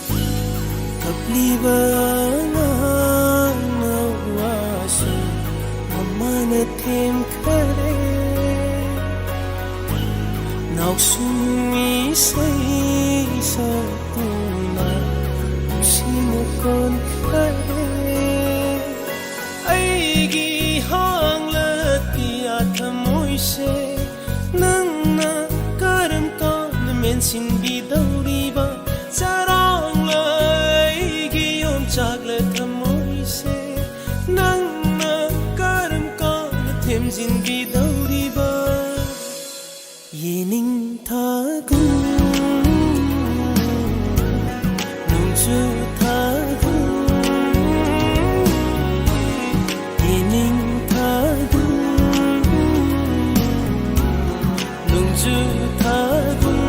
ꯀꯞꯂꯤꯕ ꯑꯉꯥꯡ ꯃꯋꯥꯁꯨ ꯃꯃꯥꯅ ꯊꯦꯝꯈꯔꯦ꯫ ꯅꯥꯎꯁꯨꯝ ꯏꯁꯩ ꯁꯛꯇꯨꯅ ꯅꯨꯡꯁꯤꯅ ꯀꯣꯟꯈꯔꯦ꯫ ꯑꯩꯒꯤ ꯍꯥꯡꯂ ꯇꯤꯌꯥ ꯊꯃꯣꯏꯁꯦ ꯅꯪꯅ ꯀꯔꯝ ꯀꯥꯟꯗ ꯃꯦꯟꯁꯤꯟꯕꯤꯗꯧꯔꯤꯕ? ꯆꯔꯥꯡꯂ ꯑꯩꯒꯤ ꯌꯣꯟꯆꯥꯛꯂ ꯊꯃꯣꯏꯁꯦ ꯅꯪꯅ ꯀꯔꯝ ꯀꯥꯟꯗ ꯊꯦꯝꯖꯤꯟꯕꯤꯗꯧꯔꯤꯕ? ꯌꯦꯅꯤꯡꯊꯥꯒꯨꯝ ꯅꯣꯡꯖꯨ ꯊꯥꯒꯨꯝ, ꯌꯦꯅꯤꯡꯊꯥꯒꯨꯝ ꯅꯣꯡꯖꯨ ꯊꯥꯒꯨꯝ꯫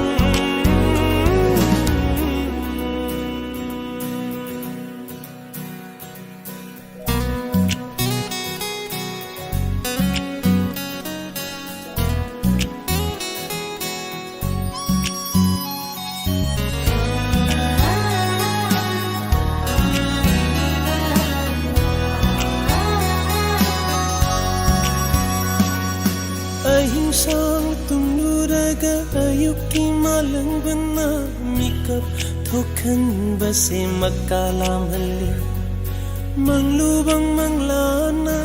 ꯑꯍꯤꯡ ꯁꯥꯡ ꯇꯨꯝꯂꯨꯔꯒ ꯑꯌꯨꯛꯀꯤ ꯃꯥꯂꯪꯕꯅ ꯃꯤꯀꯞ ꯊꯣꯛꯍꯟꯕꯁꯦ ꯃꯀꯥ ꯂꯥꯝꯍꯜꯂꯤ꯫ ꯃꯪꯂꯨꯕꯪ ꯃꯪꯂꯥꯅ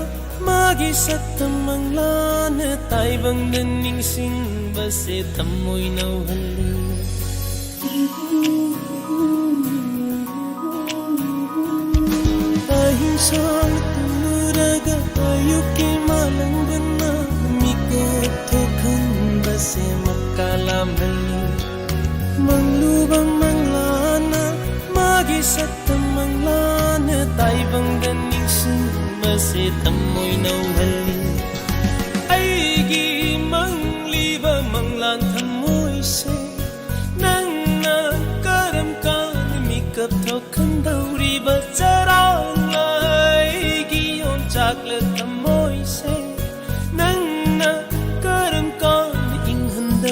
ꯃꯥꯒꯤ ꯁꯛꯇꯝ ꯃꯪꯂꯥꯅ ꯇꯥꯏꯕꯪꯗ ꯅꯤꯡꯁꯤꯡꯕꯁꯦ ꯊꯃꯣꯏ ꯅꯧꯍꯜꯂꯤ꯫ ꯑꯍꯤꯡ ꯁꯥꯡꯅ ꯇꯨꯝꯂꯨꯔꯒ ꯑꯌꯨꯛꯀꯤ ꯃꯥꯂꯪꯕꯅ ꯃꯤꯀꯞ ꯊꯣꯛꯍꯟꯕꯁꯦ ꯃꯀꯥ ꯂꯥꯝꯍꯜꯂꯤ꯫ ꯃꯪꯂꯨꯕ ꯃꯪꯂꯥꯅ ꯃꯥꯒꯤ ꯁꯛꯇꯝ ꯃꯪꯂꯥꯅ ꯇꯥꯏꯕꯪꯗ ꯅꯤꯡꯁꯤꯡꯕꯁꯦ ꯊꯃꯣꯏ ꯅꯧꯍꯜꯂꯤ꯫ ꯑꯩꯒꯤ ꯃꯪꯂꯤꯕ ꯃꯪꯂꯥꯟ ꯊꯃꯣꯏꯁꯦ ꯅꯪꯅ ꯀꯔꯝ ꯀꯥꯟꯗ ꯃꯤꯀꯞ ꯊꯣꯛꯍꯟꯗꯧꯔꯤꯕ? ꯆꯔꯥꯡꯂ ꯑꯩꯒꯤ ꯌꯣꯟꯆꯥꯛꯂ ꯊꯃꯣꯏꯁꯦ ꯅꯪꯅ ꯀꯔꯝ ꯀꯥꯟꯗ ꯏꯪꯍꯟꯗꯧꯔꯤꯕ?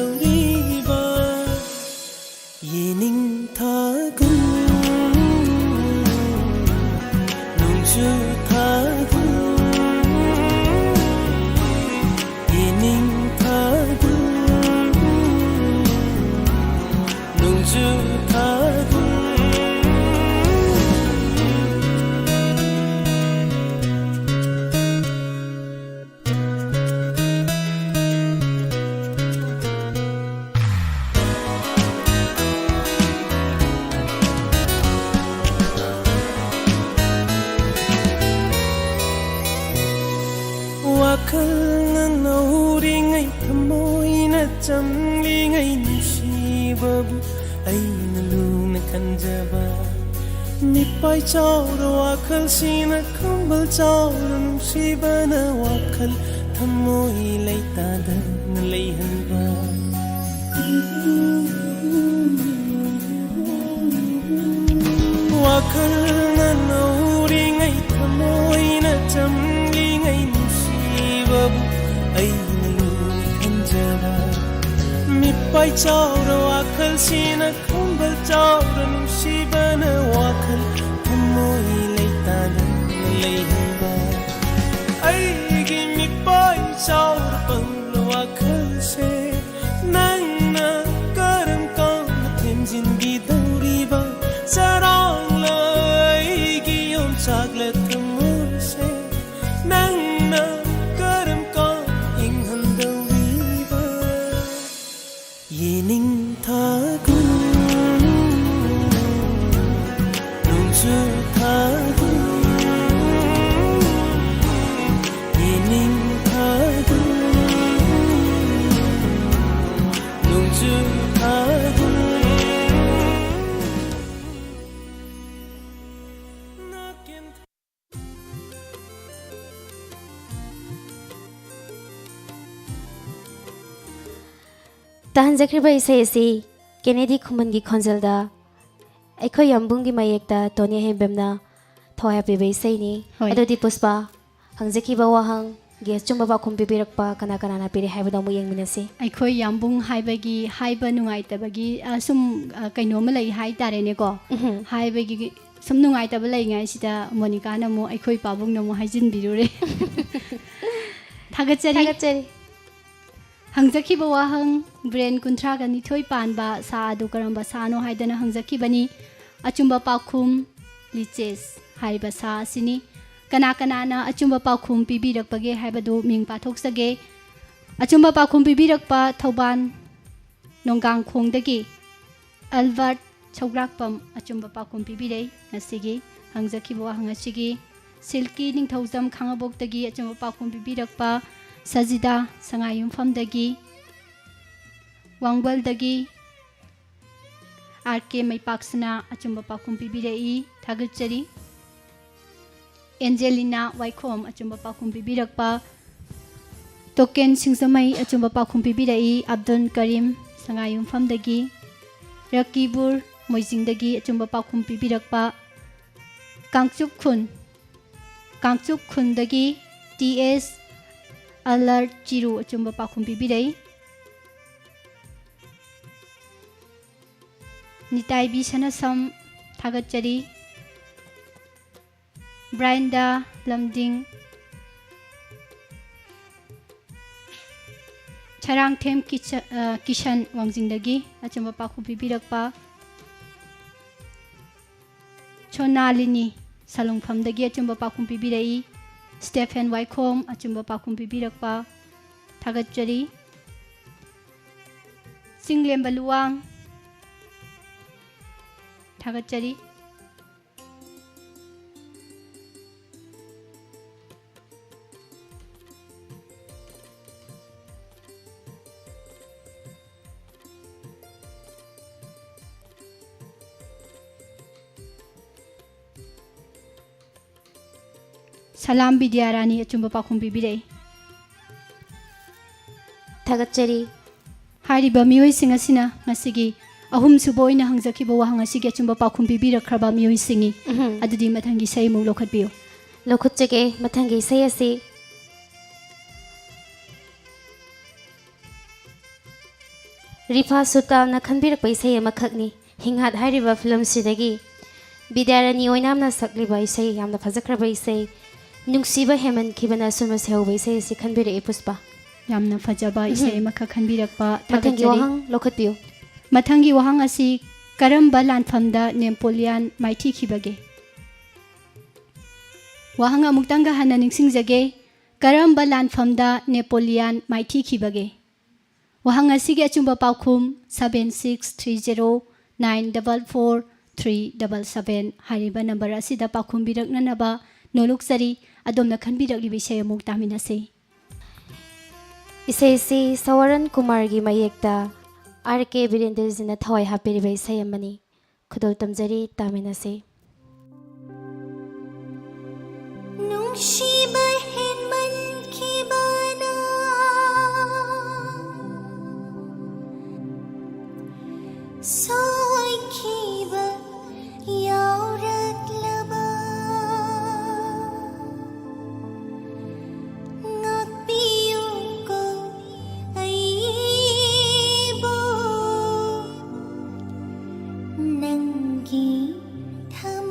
ꯊꯥꯒꯨꯝ, ꯌꯦꯅꯤꯡ ꯊꯥꯒꯨꯝ, ꯅꯣꯡꯖꯨ ꯊꯥꯒꯨꯝ꯫ ꯋꯥꯈꯜꯅ ꯅꯧꯔꯤꯉꯩ, ꯊꯃꯣꯏꯅ ꯆꯝꯂꯤꯉꯩ, ꯅꯨꯡꯁꯤꯕꯕꯨ ꯑꯩꯅ ꯂꯨꯅ ꯈꯟꯖꯕ꯫ ꯃꯤꯄꯥꯏ ꯆꯥꯎꯔ ꯋꯥꯈꯜꯁꯤꯅ ꯈꯝꯕꯜ ꯆꯥꯎꯔ, ꯅꯨꯡꯁꯤꯕꯅ ꯋꯥꯈꯜ ꯊꯃꯣꯏ ꯂꯩꯇꯥꯗꯅ ꯂꯩꯍꯟꯕ꯫ ꯋꯥꯈꯜꯅ ꯅꯧꯔꯤꯉꯩ, ꯊꯃꯣꯏꯅ ꯆꯝꯂꯤꯉꯩ, ꯅꯨꯡꯁꯤꯕꯕꯨ ꯑꯩꯅ ꯂꯨꯅ ꯈꯟꯖꯕ꯫ ꯃꯤꯄꯥꯏ ꯆꯥꯎꯔ ꯋꯥꯈꯜꯁꯤꯅ ꯈꯝꯕꯜ ꯆꯥꯎꯔ, ꯅꯨꯡꯁꯤꯕꯅ ꯋꯥꯈꯜ ꯊꯃꯣꯏ ꯂꯩꯇꯥꯗꯅ ꯂꯩꯍꯟꯕ꯫ ꯑꯩꯒꯤ ꯃꯤꯄꯥꯏ ꯆꯥꯎꯔ ꯄꯪꯂ ꯋꯥꯈꯜꯁꯦ ꯅꯪꯅ ꯀꯔꯝ ꯀꯥꯟꯗ ꯊꯦꯝꯖꯤꯟꯕꯤꯗꯧꯔꯤꯕ? ꯆꯔꯥꯡꯂ ꯑꯩꯒꯤ ꯌꯣꯡꯆꯥꯛꯂ ꯊꯃꯣꯏꯁꯦ ꯅꯪꯅ ꯀꯔꯝ ꯀꯥꯟꯗ ꯏꯪꯍꯟꯗꯧꯔꯤꯕ? ꯌꯦꯅꯤꯡ ꯊꯥꯒꯨꯝ, ꯅꯣꯡꯖꯨ ꯊꯥꯒꯨꯝ, ꯌꯦꯅꯤꯡ ꯊꯥꯒꯨꯝ, ꯅꯣꯡꯖꯨ ꯊꯥꯒꯨꯝ꯫ ꯇꯥꯍꯟꯖꯈ꯭ꯔꯤꯕ ꯏꯁꯩ ꯑꯁꯤ ꯀꯦꯅꯦꯗꯤ ꯈꯨꯃꯟꯒꯤ ꯈꯣꯟꯖꯦꯜꯗ, ꯑꯩꯈꯣꯏ ꯌꯥꯝꯕꯨꯡꯒꯤ ꯃꯌꯦꯛꯇ ꯇꯣꯅꯤ ꯍꯦꯝꯕꯦꯝꯅ ꯊꯋꯥꯏ ꯍꯥꯞꯄꯤꯕ ꯏꯁꯩꯅꯤ꯫ ꯍꯣꯏ꯫ ꯑꯗꯨꯗꯤ ꯄꯨꯁꯄꯥ, ꯍꯪꯖꯈꯤꯕ ꯋꯥꯍꯪꯒꯤ ꯑꯆꯨꯝꯕ ꯄꯥꯎꯈꯨꯝ ꯄꯤꯕꯤꯔꯛꯄ ꯀꯅꯥ ꯀꯅꯥꯅ ꯄꯤꯔꯦ ꯍꯥꯏꯕꯗꯣ ꯑꯃꯨꯛ ꯌꯦꯡꯃꯤꯟꯅꯁꯤ꯫ ꯑꯩꯈꯣꯏ ꯌꯥꯝꯕꯨꯡ ꯍꯥꯏꯕꯒꯤ, ꯍꯥꯏꯕ ꯅꯨꯡꯉꯥꯏꯇꯕꯒꯤ, ꯑ, ꯁꯨꯝ, ꯑ, ꯀꯩꯅꯣꯝꯃ ꯂꯩ ꯍꯥꯏꯇꯥꯔꯦꯅꯦꯀꯣ꯫ ꯎꯝꯍꯨꯝ꯫ ꯍꯥꯏꯕꯒꯤ ꯁꯨꯝ ꯅꯨꯡꯉꯥꯏꯇꯕ ꯂꯩꯉꯥꯏꯁꯤꯗ ꯃꯣꯅꯤꯀꯥꯅ ꯑꯃꯨꯛ ꯑꯩꯈꯣꯏ ꯄꯥꯕꯨꯡꯅ ꯑꯃꯨꯛ ꯍꯥꯏꯖꯤꯟꯕꯤꯔꯨꯔꯦ꯫ ꯊꯥꯒꯠꯆꯔꯤ꯫ ꯊꯥꯒꯠꯆꯔꯤ꯫ ꯍꯪꯖꯈꯤꯕ ꯋꯥꯍꯪ ꯕ꯭ꯔꯦꯟ ꯀꯨꯟꯊ꯭ꯔꯥꯒ ꯅꯤꯊꯣꯏ ꯄꯥꯟꯕ ꯁꯥ ꯑꯗꯨ ꯀꯔꯝꯕ ꯁꯥꯅꯣ ꯍꯥꯏꯗꯅ ꯍꯪꯖꯈꯤꯕꯅꯤ꯫ ꯑꯆꯨꯝꯕ ꯄꯥꯎꯈꯨꯝ ꯂꯤꯆꯦꯁ ꯍꯥꯏꯔꯤꯕ ꯁꯥ ꯑꯁꯤꯅꯤ꯫ ꯀꯅꯥ ꯀꯅꯥꯅ ꯑꯆꯨꯝꯕ ꯄꯥꯎꯈꯨꯝ ꯄꯤꯕꯤꯔꯛꯄꯒꯦ ꯍꯥꯏꯕꯗꯨ ꯃꯤꯡ ꯄꯥꯊꯣꯛꯆꯒꯦ꯫ ꯑꯆꯨꯝꯕ ꯄꯥꯎꯈꯨꯝ ꯄꯤꯕꯤꯔꯛꯄ ꯊꯧꯕꯥꯜ ꯅꯣꯡꯒꯥꯡꯈꯣꯡꯗꯒꯤ ꯑꯜꯕꯔꯠ ꯁꯧꯒ꯭ꯔꯥꯛꯄꯝ ꯑꯆꯨꯝꯕ ꯄꯥꯎꯈꯨꯝ ꯄꯤꯕꯤꯔꯛꯏ꯫ ꯉꯁꯤꯒꯤ ꯍꯪꯖꯈꯤꯕ ꯋꯥꯍꯪ ꯑꯁꯤꯒꯤ ꯁꯤꯜꯀꯤ ꯅꯤꯡꯊꯧꯖꯝ ꯈꯥꯉꯕꯣꯛꯇꯒꯤ ꯑꯆꯨꯝꯕ ꯄꯥꯎꯈꯨꯝ ꯄꯤꯕꯤꯔꯛꯄ ꯁꯖꯤꯗꯥ ꯁꯉꯥꯏꯌꯨꯝꯐꯝꯗꯒꯤ ꯋꯥꯡꯕꯜꯗꯒꯤ ꯑꯥꯔ ꯀꯦ ꯃꯩꯄꯥꯛꯁꯅꯥ ꯑꯆꯨꯝꯕ ꯄꯥꯎꯈꯨꯝ ꯄꯤꯕꯤꯔꯛꯏ꯫ ꯊꯥꯒꯠꯆꯔꯤ꯫ ꯑꯦꯟꯖꯦꯂꯤꯅꯥ ꯋꯥꯏꯈꯣꯝ ꯑꯆꯨꯝꯕ ꯄꯥꯎꯈꯨꯝ ꯄꯤꯕꯤꯔꯛꯄ ꯇꯣꯀꯦꯟ ꯁꯤꯡꯖꯃꯩ ꯑꯆꯨꯝꯕ ꯄꯥꯎꯈꯨꯝ ꯄꯤꯕꯤꯔꯛꯏ꯫ ꯑꯕꯗꯨꯜ ꯀꯔꯤꯝ ꯁꯉꯥꯏꯌꯨꯝꯐꯝꯗꯒꯤ ꯔꯀꯤꯕꯨꯔ ꯃꯣꯏꯖꯤꯡꯗꯒꯤ ꯑꯆꯨꯝꯕ ꯄꯥꯎꯈꯨꯝ ꯄꯤꯕꯤꯔꯛꯄ ꯀꯥꯡꯆꯨꯞ ꯈꯨꯟ, ꯀꯥꯡꯆꯨꯞ ꯈꯨꯟꯗꯒꯤ ꯇꯤ ꯑꯦꯁ ꯑꯂꯔ ꯆꯤꯔꯨ ꯑꯆꯨꯝꯕ ꯄꯥꯎꯈꯨꯝ ꯄꯤꯕꯤꯔꯛꯏ꯫ ꯅꯤꯇꯥꯏꯕꯤ ꯁꯅꯁꯝ ꯊꯥꯒꯠꯆꯔꯤ꯫ ꯕ꯭ꯔꯥꯏꯟꯗꯥ ꯂꯝꯗꯤꯡ, ꯁꯔꯥꯡꯊꯦꯝ ꯀꯤꯆ-, ꯑ, ꯀꯤꯁꯟ ꯋꯥꯡꯖꯤꯡꯗꯒꯤ ꯑꯆꯨꯝꯕ ꯄꯥꯎꯈꯨꯝ ꯄꯤꯕꯤꯔꯛꯄ꯫ ꯁꯣꯅꯥꯂꯤꯅꯤ ꯁꯂꯨꯡꯐꯝꯗꯒꯤ ꯑꯆꯨꯝꯕ ꯄꯥꯎꯈꯨꯝ ꯄꯤꯕꯤꯔꯛꯏ꯫ ꯁ꯭ꯇꯦꯐꯦꯟ ꯋꯥꯏꯈꯣꯝ ꯑꯆꯨꯝꯕ ꯄꯥꯎꯈꯨꯝ ꯄꯤꯕꯤꯔꯛꯄ ꯊꯥꯒꯠꯆꯔꯤ꯫ ꯆꯤꯡꯂꯦꯝꯕ ꯂꯨꯋꯥꯡ ꯊꯥꯒꯠꯆꯔꯤ꯫ ꯁꯂꯥꯝ ꯕꯤꯗ꯭ꯌꯥꯔꯥꯅꯤ ꯑꯆꯨꯝꯕ ꯄꯥꯎꯈꯨꯝ ꯄꯤꯕꯤꯔꯛꯏ꯫ ꯊꯥꯒꯠꯆꯔꯤ꯫ ꯍꯥꯏꯔꯤꯕ ꯃꯤꯑꯣꯏꯁꯤꯡ ꯑꯁꯤꯅ ꯉꯁꯤꯒꯤ ꯑꯍꯨꯝꯁꯨꯕ ꯑꯣꯏꯅ ꯍꯪꯖꯈꯤꯕ ꯋꯥꯍꯪ ꯑꯁꯤꯒꯤ ꯑꯆꯨꯝꯕ ꯄꯥꯎꯈꯨꯝ ꯄꯤꯕꯤꯔꯛꯈ꯭ꯔꯕ ꯃꯤꯑꯣꯏꯁꯤꯡꯅꯤ꯫ ꯎꯝꯍꯨꯝ꯫ ꯑꯗꯨꯗꯤ ꯃꯊꯪꯒꯤ ꯏꯁꯩ ꯑꯃꯨꯛ ꯂꯧꯈꯠꯄꯤꯌꯨ꯫ ꯂꯧꯈꯠꯆꯒꯦ꯫ ꯃꯊꯪꯒꯤ ꯏꯁꯩ ꯑꯁꯤ ꯔꯤꯐꯥ ꯁꯨꯇꯥꯜꯅ ꯈꯟꯕꯤꯔꯛꯄ ꯏꯁꯩ ꯑꯃꯈꯛꯅꯤ꯫ ꯍꯤꯡꯍꯥꯠ ꯍꯥꯏꯔꯤꯕ ꯐꯤꯂꯝꯁꯤꯗꯒꯤ ꯕꯤꯗ꯭ꯌꯥꯔꯥꯅꯤ ꯑꯣꯏꯅꯥꯝꯅ ꯁꯛꯂꯤꯕ ꯏꯁꯩ, ꯌꯥꯝꯅ ꯐꯖꯈ꯭ꯔꯕ ꯏꯁꯩ, ꯅꯨꯡꯁꯤꯕ ꯍꯦꯟꯃꯟꯈꯤꯕꯅ ꯑꯁꯨꯝ ꯁꯩꯍꯧꯕ ꯏꯁꯩ ꯑꯁꯤ ꯈꯟꯕꯤꯔꯛꯏ, ꯄꯨꯁꯄꯥ꯫ ꯌꯥꯝꯅ ꯐꯖꯕ ꯏꯁꯩ ꯎꯝ꯫ ꯑꯃꯈꯛ ꯈꯟꯕꯤꯔꯛꯄ ꯃꯊꯪꯒꯤ ꯊꯥꯒꯠꯆꯔꯤ꯫ ꯋꯥꯍꯪ ꯂꯧꯈꯠꯄꯤꯌꯨ꯫ ꯃꯊꯪꯒꯤ ꯋꯥꯍꯪ ꯑꯁꯤ ꯀꯔꯝꯕ ꯂꯥꯟꯐꯝꯗ ꯅꯦꯄꯣꯂꯤꯌꯥꯟ ꯃꯥꯏꯊꯤꯈꯤꯕꯒꯦ? ꯋꯥꯍꯪ ꯑꯃꯨꯛꯇꯪꯒ ꯍꯟꯅ ꯅꯤꯡꯁꯤꯡꯖꯒꯦ, ꯀꯔꯝꯕ ꯂꯥꯟꯐꯝꯗ ꯅꯦꯄꯣꯂꯤꯌꯥꯟ ꯃꯥꯏꯊꯤꯈꯤꯕꯒꯦ? ꯋꯥꯍꯪ ꯑꯁꯤꯒꯤ ꯑꯆꯨꯝꯕ ꯄꯥꯎꯈꯨꯝ seven six three zero nine double four three double seven ꯍꯥꯏꯔꯤꯕ ꯅꯝꯕꯔ ꯑꯁꯤꯗ ꯄꯥꯎꯈꯨꯝ ꯄꯤꯔꯛꯅꯅꯕ ꯅꯣꯂꯨꯛꯆꯔꯤ꯫ ꯑꯗꯣꯝꯅ ꯈꯟꯕꯤꯔꯛꯂꯤꯕ ꯏꯁꯩ ꯑꯃꯨꯛ ꯇꯥꯃꯤꯟꯅꯁꯤ꯫ ꯏꯁꯩꯁꯤ ꯁꯋꯥꯔꯟ ꯀꯨꯃꯥꯔꯒꯤ ꯃꯌꯦꯛꯇ ꯑꯥꯔ ꯀꯦ ꯕꯤꯔꯦꯟꯗ꯭ꯔꯖꯤꯅ ꯊꯋꯥꯏ ꯍꯥꯞꯄꯤꯔꯤꯕ ꯏꯁꯩ ꯑꯃꯅꯤ꯫ ꯈꯨꯗꯣꯜ ꯇꯝꯖꯔꯤ, ꯇꯥꯃꯤꯟꯅꯁꯤ꯫ ꯅꯨꯡꯁꯤꯕ ꯍꯦꯟꯃꯟꯈꯤꯕꯅ ꯁꯣꯏꯈꯤꯕ ꯌꯥꯎꯔꯛꯂꯕ ꯉꯥꯛꯄꯤꯌꯨꯀꯣ ꯑꯩꯕꯨ ꯅꯪꯒꯤ ꯊꯃꯣꯏꯅ꯫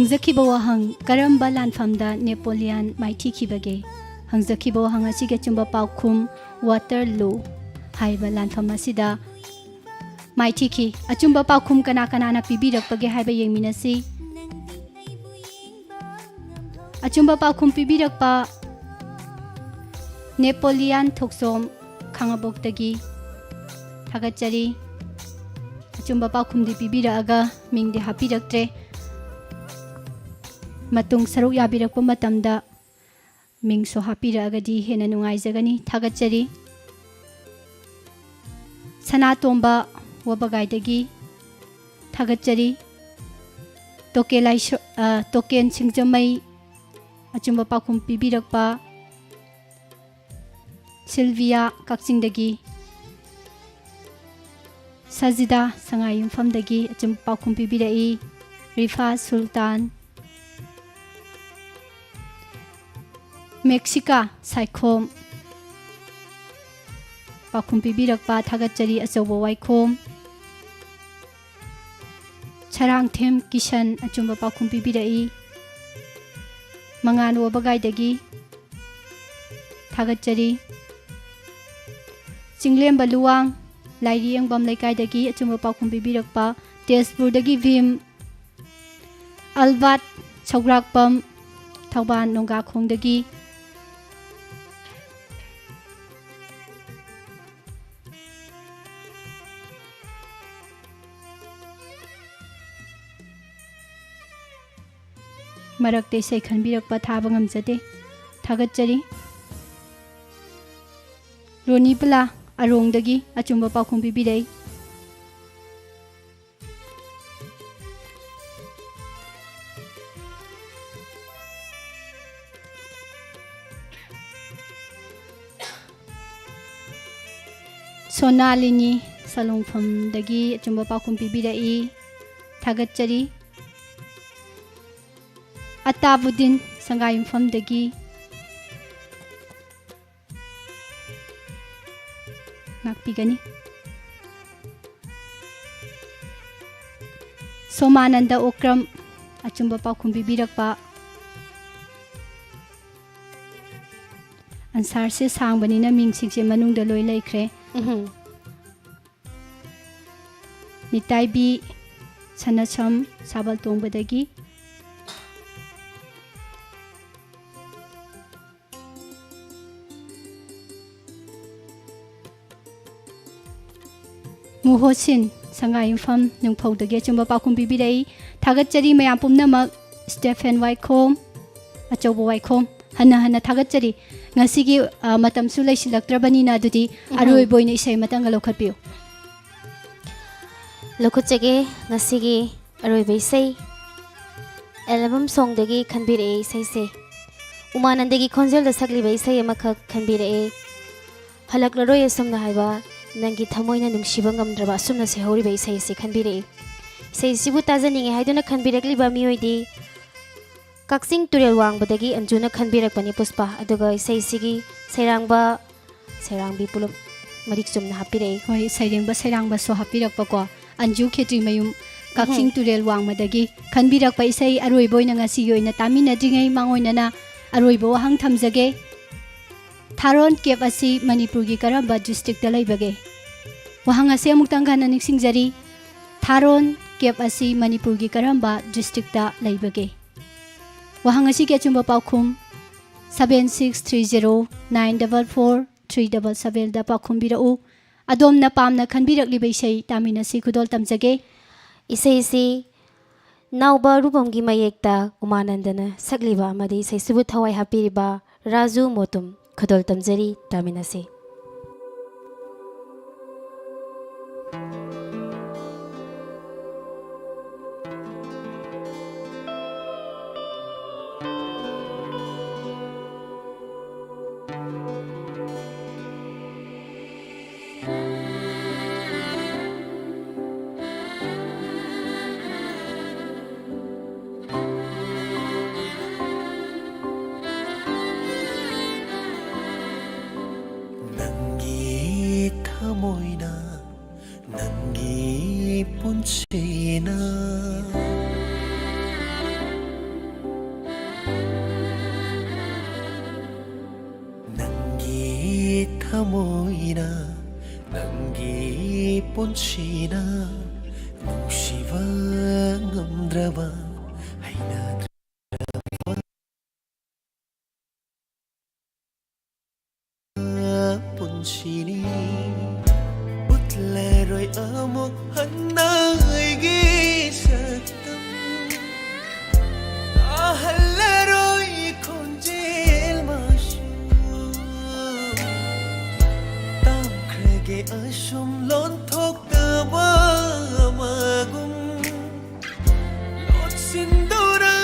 ꯍꯪꯖꯈꯤꯕ ꯋꯥꯍꯪ, ꯀꯔꯝꯕ ꯂꯥꯟꯐꯝꯗ ꯅꯦꯄꯣꯂꯤꯌꯥꯟ ꯃꯥꯏꯊꯤꯈꯤꯕꯒꯦ? ꯍꯪꯖꯈꯤꯕ ꯋꯥꯍꯪ ꯑꯁꯤꯒꯤ ꯑꯆꯨꯝꯕ ꯄꯥꯎꯈꯨꯝ, ꯋꯥꯇꯔꯂꯨ ꯍꯥꯏꯕ ꯂꯥꯟꯐꯝ ꯑꯁꯤꯗ ꯃꯥꯏꯊꯤꯈꯤ꯫ ꯑꯆꯨꯝꯕ ꯄꯥꯎꯈꯨꯝ ꯀꯅꯥ ꯀꯅꯥꯅ ꯄꯤꯕꯤꯔꯛꯄꯒꯦ ꯍꯥꯏꯕ ꯌꯦꯡꯃꯤꯟꯅꯁꯤ꯫ ꯑꯆꯨꯝꯕ ꯄꯥꯎꯈꯨꯝ ꯄꯤꯕꯤꯔꯛꯄ ꯅꯦꯄꯣꯂꯤꯌꯥꯟ ꯊꯣꯛꯆꯣꯝ ꯈꯥꯉꯕꯣꯛꯇꯒꯤ ꯊꯥꯒꯠꯆꯔꯤ꯫ ꯑꯆꯨꯝꯕ ꯄꯥꯎꯈꯨꯝꯗꯤ ꯄꯤꯕꯤꯔꯛꯑꯒ ꯃꯤꯡꯗꯤ ꯍꯥꯞꯄꯤꯔꯛꯇ꯭ꯔꯦ꯫ ꯃꯇꯨꯡ ꯁꯔꯨꯛ ꯌꯥꯕꯤꯔꯛꯄ ꯃꯇꯝꯗ ꯃꯤꯡꯁꯨ ꯍꯥꯞꯄꯤꯔꯛꯑꯒꯗꯤ ꯍꯦꯟꯅ ꯅꯨꯡꯉꯥꯏꯖꯒꯅꯤ꯫ ꯊꯥꯒꯠꯆꯔꯤ꯫ ꯁꯅꯥꯇꯣꯝꯕ ꯋꯥꯕꯒꯥꯏꯗꯒꯤ ꯊꯥꯒꯠꯆꯔꯤ꯫ ꯇꯣꯀꯦ ꯂꯥꯏꯁꯣ-, ꯑ, ꯇꯣꯀꯦꯟ ꯁꯤꯡꯖꯃꯩ ꯑꯆꯨꯝꯕ ꯄꯥꯎꯈꯨꯝ ꯄꯤꯕꯤꯔꯛꯄ ꯁꯤꯜꯚꯤꯌꯥ ꯀꯛꯆꯤꯡꯗꯒꯤ, ꯁꯖꯤꯗꯥ ꯁꯉꯥꯏ ꯌꯨꯝꯐꯝꯗꯒꯤ ꯑꯆꯨꯝꯕ ꯄꯥꯎꯈꯨꯝ ꯄꯤꯕꯤꯔꯛꯏ꯫ ꯔꯤꯐꯥ ꯁꯨꯜꯇꯥꯟ, ꯃꯦꯛꯁꯤꯀꯥ ꯁꯥꯏꯈꯣꯝ ꯄꯥꯎꯈꯨꯝ ꯄꯤꯕꯤꯔꯛꯄ ꯊꯥꯒꯠꯆꯔꯤ꯫ ꯑꯆꯧꯕ ꯋꯥꯏꯈꯣꯝ ꯁꯔꯥꯡꯊꯦꯝ ꯀꯤꯁꯟ ꯑꯆꯨꯝꯕ ꯄꯥꯎꯈꯨꯝ ꯄꯤꯕꯤꯔꯛꯏ꯫ ꯃꯉꯥꯜ ꯋꯥꯕꯒꯥꯏꯗꯒꯤ ꯊꯥꯒꯠꯆꯔꯤ꯫ ꯆꯤꯡꯂꯦꯝꯕ ꯂꯨꯋꯥꯡ ꯂꯥꯏꯔꯤꯌꯦꯡꯕꯝ ꯂꯩꯀꯥꯏꯗꯒꯤ ꯑꯆꯨꯝꯕ ꯄꯥꯎꯈꯨꯝ ꯄꯤꯕꯤꯔꯛꯄ, ꯇꯦꯖꯄꯨꯔꯗꯒꯤ ꯚꯤꯝ, ꯑꯜꯕꯥꯠ ꯁꯧꯒ꯭ꯔꯥꯛꯄꯝ ꯊꯧꯕꯥꯜ ꯅꯣꯡꯒꯥꯈꯣꯡꯗꯒꯤ꯫ ꯃꯔꯛꯇ ꯏꯁꯩ ꯈꯟꯕꯤꯔꯛꯄ ꯊꯥꯕ ꯉꯝꯖꯗꯦ꯫ ꯊꯥꯒꯠꯆꯔꯤ꯫ ꯔꯣꯅꯤꯕꯂꯥ ꯑꯔꯣꯡꯗꯒꯤ ꯑꯆꯨꯝꯕ ꯄꯥꯎꯈꯨꯝ ꯄꯤꯕꯤꯔꯛꯏ꯫ ꯁꯣꯅꯥꯂꯤꯅꯤ ꯁꯂꯣꯡꯐꯝꯗꯒꯤ ꯑꯆꯨꯝꯕ ꯄꯥꯎꯈꯨꯝ ꯄꯤꯕꯤꯔꯛꯏ꯫ ꯊꯥꯒꯠꯆꯔꯤ꯫ ꯑꯇꯥꯕꯨꯗꯤꯟ ꯁꯉꯥꯏꯌꯨꯝꯐꯝꯗꯒꯤ ꯉꯥꯛꯄꯤꯒꯅꯤ꯫ ꯁꯣꯃꯥꯅꯟꯗ ꯑꯣꯀ꯭ꯔꯝ ꯑꯆꯨꯝꯕ ꯄꯥꯎꯈꯨꯝ ꯄꯤꯕꯤꯔꯛꯄ꯫ ꯑꯟꯁꯥꯔꯁꯦ ꯁꯥꯡꯕꯅꯤꯅ ꯃꯤꯡꯁꯤꯡꯁꯦ ꯃꯅꯨꯡꯗ ꯂꯣꯏ ꯂꯩꯈ꯭ꯔꯦ꯫ ꯎꯝꯍꯨꯝ꯫ ꯅꯤꯇꯥꯏꯕꯤ ꯁꯅꯥꯁꯝ ꯁꯥꯕꯜ ꯇꯣꯡꯕꯗꯒꯤ꯫ ꯃꯨꯍꯣꯁꯤꯟ ꯁꯉꯥꯏꯌꯨꯝꯐꯝ ꯅꯨꯡꯐꯧꯗꯒꯤ ꯑꯆꯨꯝꯕ ꯄꯥꯎꯈꯨꯝ ꯄꯤꯕꯤꯔꯛꯏ꯫ ꯊꯥꯒꯠꯆꯔꯤ ꯃꯌꯥꯝ ꯄꯨꯝꯅꯃꯛ꯫ ꯁ꯭ꯇꯦꯐꯦꯟ ꯋꯥꯏꯈꯣꯝ, ꯑꯆꯧꯕ ꯋꯥꯏꯈꯣꯝ, ꯍꯟꯅ ꯍꯟꯅ ꯊꯥꯒꯠꯆꯔꯤ꯫ ꯉꯁꯤꯒꯤ, ꯑ, ꯃꯇꯝꯁꯨ ꯂꯩꯁꯤꯜꯂꯛꯇ꯭ꯔꯕꯅꯤꯅ ꯑꯗꯨꯗꯤ ꯎꯝꯍꯨꯝ꯫ ꯑꯔꯣꯏꯕ ꯑꯣꯏꯅ ꯏꯁꯩ ꯑꯃꯇꯪꯒ ꯂꯧꯈꯠꯄꯤꯌꯨ꯫ ꯂꯧꯈꯠꯆꯒꯦ꯫ ꯉꯁꯤꯒꯤ ꯑꯔꯣꯏꯕ ꯏꯁꯩ ꯑꯦꯜꯕꯝ ꯁꯣꯡꯗꯒꯤ ꯈꯟꯕꯤꯔꯛꯑꯦ ꯏꯁꯩꯁꯦ꯫ ꯎꯃꯥꯅꯟꯗꯒꯤ ꯈꯣꯟꯖꯦꯜꯗ ꯁꯛꯂꯤꯕ ꯏꯁꯩ ꯑꯃꯈꯛ ꯈꯟꯕꯤꯔꯛꯑꯦ꯫ ꯍꯜꯂꯛꯂꯔꯣꯏ ꯑꯁꯨꯝꯅ ꯍꯥꯏꯕ ꯅꯪꯒꯤ ꯊꯃꯣꯏꯅ ꯅꯨꯡꯁꯤꯕ ꯉꯝꯗ꯭ꯔꯕ ꯑꯁꯨꯝꯅ ꯁꯩꯍꯧꯔꯤꯕ ꯏꯁꯩ ꯑꯁꯤ ꯈꯟꯕꯤꯔꯛꯏ꯫ ꯏꯁꯩꯁꯤꯕꯨ ꯇꯥꯖꯅꯤꯡꯉꯤ ꯍꯥꯏꯗꯨꯅ ꯈꯟꯕꯤꯔꯛꯂꯤꯕ ꯃꯤꯑꯣꯏꯗꯤ ꯀꯛꯆꯤꯡ ꯇꯨꯔꯦꯜ ꯋꯥꯡꯕꯗꯒꯤ ꯑꯟꯖꯨꯅ ꯈꯟꯕꯤꯔꯛꯄꯅꯤ ꯄꯨꯁꯄꯥ꯫ ꯑꯗꯨꯒ ꯏꯁꯩꯁꯤꯒꯤ ꯁꯩꯔꯥꯡꯕ, ꯁꯩꯔꯥꯡꯕꯤ ꯄꯨꯂꯞ ꯃꯔꯤꯛ ꯆꯨꯝꯅ ꯍꯥꯞꯄꯤꯔꯛꯏ꯫ ꯍꯣꯏ, ꯁꯩꯔꯦꯡꯕ ꯁꯩꯔꯥꯡꯕꯁꯨ ꯍꯥꯞꯄꯤꯔꯛꯄꯀꯣ꯫ ꯑꯟꯖꯨ ꯈꯦꯇ꯭ꯔꯤꯃꯌꯨꯝ, ꯀꯛꯆꯤꯡ ꯎꯝꯍꯨꯝ꯫ ꯇꯨꯔꯦꯜ ꯋꯥꯡꯃꯗꯒꯤ ꯈꯟꯕꯤꯔꯛꯄ ꯏꯁꯩ ꯑꯔꯣꯏꯕ ꯑꯣꯏꯅ ꯉꯁꯤꯒꯤ ꯑꯣꯏꯅ ꯇꯥꯃꯤꯟꯅꯗ꯭ꯔꯤꯉꯩ ꯃꯥꯡꯑꯣꯏꯅꯅ ꯑꯔꯣꯏꯕ ꯋꯥꯍꯪ ꯊꯝꯖꯒꯦ꯫ ꯊꯥꯔꯣꯟ ꯀꯦꯞ ꯑꯁꯤ ꯃꯅꯤꯄꯨꯔꯒꯤ ꯀꯔꯝꯕ ꯗꯤꯁꯇ꯭ꯔꯤꯛꯇ ꯂꯩꯕꯒꯦ? ꯋꯥꯍꯪ ꯑꯁꯤ ꯑꯃꯨꯛꯇꯪ ꯍꯟꯅ ꯅꯤꯡꯁꯤꯡꯖꯔꯤ꯫ ꯊꯥꯔꯣꯟ ꯀꯦꯞ ꯑꯁꯤ ꯃꯅꯤꯄꯨꯔꯒꯤ ꯀꯔꯝꯕ ꯗꯤꯁꯇ꯭ꯔꯤꯛꯇ ꯂꯩꯕꯒꯦ? ꯋꯥꯍꯪ ꯑꯁꯤꯒꯤ ꯑꯆꯨꯝꯕ ꯄꯥꯎꯈꯨꯝ seven six three zero nine double four three double sevenꯗ ꯄꯥꯎꯈꯨꯝꯕꯤꯔꯛꯎ꯫ ꯑꯗꯣꯝꯅ ꯄꯥꯝꯅ ꯈꯟꯕꯤꯔꯛꯂꯤꯕ ꯏꯁꯩ ꯇꯥꯃꯤꯟꯅꯁꯤ꯫ ꯈꯨꯗꯣꯜ ꯇꯝꯖꯒꯦ꯫ ꯏꯁꯩꯁꯤ ꯅꯥꯎꯕ ꯑꯔꯨꯕꯝꯒꯤ ꯃꯌꯦꯛꯇ ꯎꯃꯥꯅꯟꯗꯅ ꯁꯛꯂꯤꯕ ꯑꯃꯗꯤ ꯏꯁꯩꯁꯤꯕꯨ ꯊꯋꯥꯏ ꯍꯥꯞꯄꯤꯔꯤꯕ ꯔꯥꯖꯨ ꯃꯣꯇꯨꯝ꯫ ꯈꯨꯗꯣꯜ ꯇꯝꯖꯔꯤ, ꯇꯥꯃꯤꯟꯅꯁꯤ꯫ ꯅꯪꯒꯤ ꯊꯃꯣꯏꯅ, ꯅꯪꯒꯤ ꯄꯨꯟꯁꯤꯅ꯫ ꯅꯪꯒꯤ ꯄꯨꯟꯁꯤꯅ ꯅꯨꯡꯁꯤꯕ ꯉꯝꯗ꯭ꯔꯕ, ꯍꯩꯅꯗ꯭ꯔꯕ ꯄꯨꯟꯁꯤꯅꯤ꯫ ꯎꯠꯂꯔꯣꯏ ꯑꯃꯨꯛ ꯍꯟꯅ ꯑꯩꯒꯤ ꯁꯛꯇꯝ, ꯇꯥꯍꯜꯂꯔꯣꯏ ꯈꯣꯟꯖꯦꯜ ꯃꯥꯁꯨ꯫ ꯇꯥꯈ꯭ꯔꯒꯦ ꯑꯁꯨꯝ ꯂꯣꯟꯊꯣꯛꯇꯕ ꯑꯃꯒꯨꯝ, ꯂꯣꯠꯁꯤꯟꯗꯨꯅꯁꯨ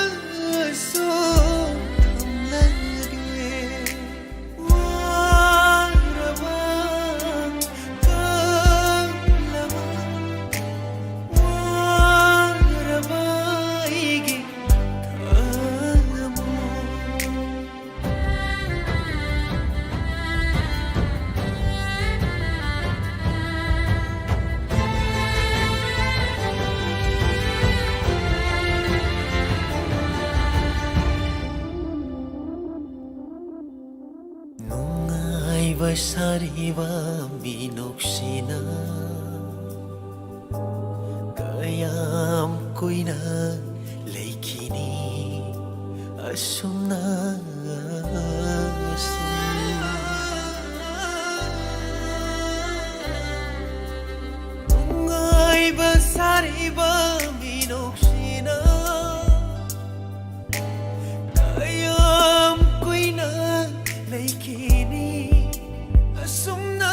ꯊꯝꯂꯒꯦ꯫ ꯋꯥꯔꯕ, ꯀꯜꯂꯕ, ꯋꯥꯔꯕ ꯑꯩꯒꯤ ꯊꯃꯣꯏ꯫ ꯅꯨꯡꯉꯥꯏꯕ ꯁꯥꯔꯤꯕ ꯃꯤꯅꯣꯛꯁꯤꯅ ꯀꯌꯥꯝ ꯀꯨꯏꯅ ꯂꯩꯈꯤꯅꯤ ꯑꯁꯨꯝꯅ? ꯑꯁꯨꯝ ꯅꯨꯡꯉꯥꯏꯕ ꯁꯥꯔꯤꯕ ꯃꯤꯅꯣꯛꯁꯤꯅ ꯀꯌꯥꯝ ꯀꯨꯏꯅ ꯂꯩꯈꯤꯅꯤ ꯑꯁꯨꯝꯅ?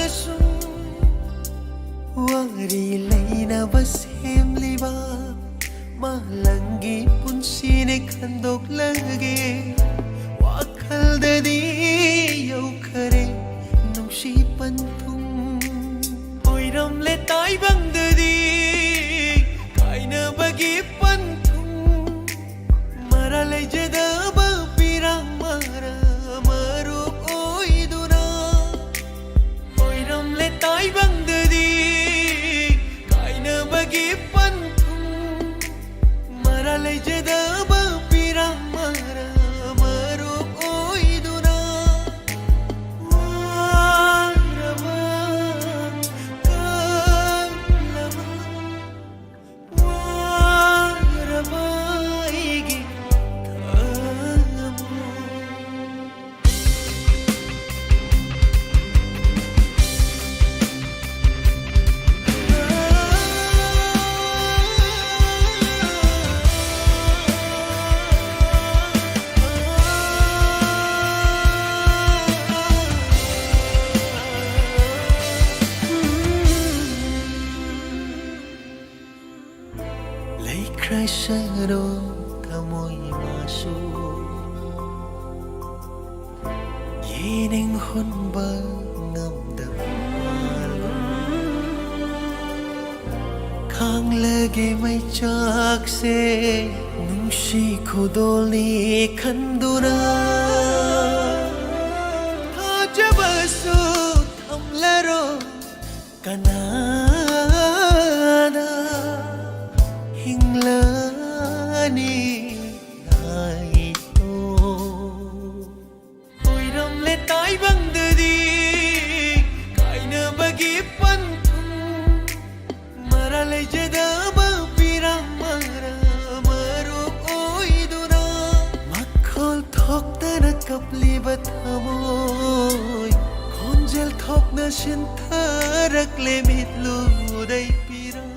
ꯑꯁꯨꯝ ꯋꯥꯔꯤ ꯂꯩꯅꯕ ꯁꯦꯝꯂꯤꯕ ꯃꯥꯂꯪꯒꯤ ꯄꯨꯟꯁꯤꯅꯦ ꯈꯟꯗꯣꯛꯂꯒꯦ꯫ ꯋꯥꯈꯜꯗꯗꯤ ꯌꯧꯈꯔꯦ ꯅꯨꯡꯁꯤ ꯄꯟꯊꯨꯡ꯫ ꯑꯣꯏꯔꯝꯂꯦ ꯇꯥꯏꯕꯪꯗꯗꯤ ꯀꯥꯏꯅꯕꯒꯤ ꯄꯟꯊꯨꯡ꯫ ꯃꯔꯥ ꯂꯩꯖꯗꯕ ꯄꯤꯔꯥꯡ ꯃꯔꯥ ꯃꯔꯨꯞ ꯑꯣꯏꯗꯨꯅ ꯑꯣꯏꯔꯝꯂꯦ ꯇꯥꯏꯕꯪꯗꯗꯤ ꯀꯥꯏꯅꯕꯒꯤ ꯄꯟꯊꯨꯡ꯫ ꯃꯔꯥ ꯂꯩꯖꯗꯕ ꯄꯤꯔꯥꯡ ꯃꯔꯥ ꯃꯔꯨꯞ ꯑꯣꯏꯗꯨꯅ ꯋꯥꯔꯕ ꯁꯔꯣ ꯊꯃꯣꯏ ꯃꯥꯁꯨ ꯌꯦꯅꯤꯡ ꯍꯨꯟꯕ ꯉꯝꯗꯕ ꯃꯥꯜꯂꯣ꯫ ꯈꯥꯡꯂꯒꯦ ꯃꯩꯆꯥꯛꯁꯦ ꯅꯨꯡꯁꯤ ꯈꯨꯗꯣꯜꯅꯤ ꯈꯟꯗꯨꯅ꯫ ꯊꯥꯖꯕꯁꯨ ꯊꯝꯂꯔꯣ ꯀꯅꯥꯅ ꯍꯤꯡꯂꯅꯤ ꯉꯥꯏꯇꯣ꯫ ꯑꯣꯏꯔꯝꯂꯦ ꯇꯥꯏꯕꯪꯗꯗꯤ ꯀꯥꯏꯅꯕꯒꯤ ꯄꯟꯊꯨꯡ꯫ ꯃꯔꯥ ꯂꯩꯖꯗꯕ ꯄꯤꯔꯥꯡ ꯃꯔꯥ ꯃꯔꯨꯞ ꯑꯣꯏꯗꯨꯅ꯫ ꯃꯈꯣꯜ ꯊꯣꯛꯇꯅ ꯀꯞꯂꯤꯕ ꯊꯃꯣꯏ꯫ ꯈꯣꯟꯖꯦꯜ ꯊꯣꯛꯅ ꯁꯤꯟꯊꯔꯛꯂꯦ ꯃꯤꯠꯂꯨꯗꯩ ꯄꯤꯔꯥꯡ꯫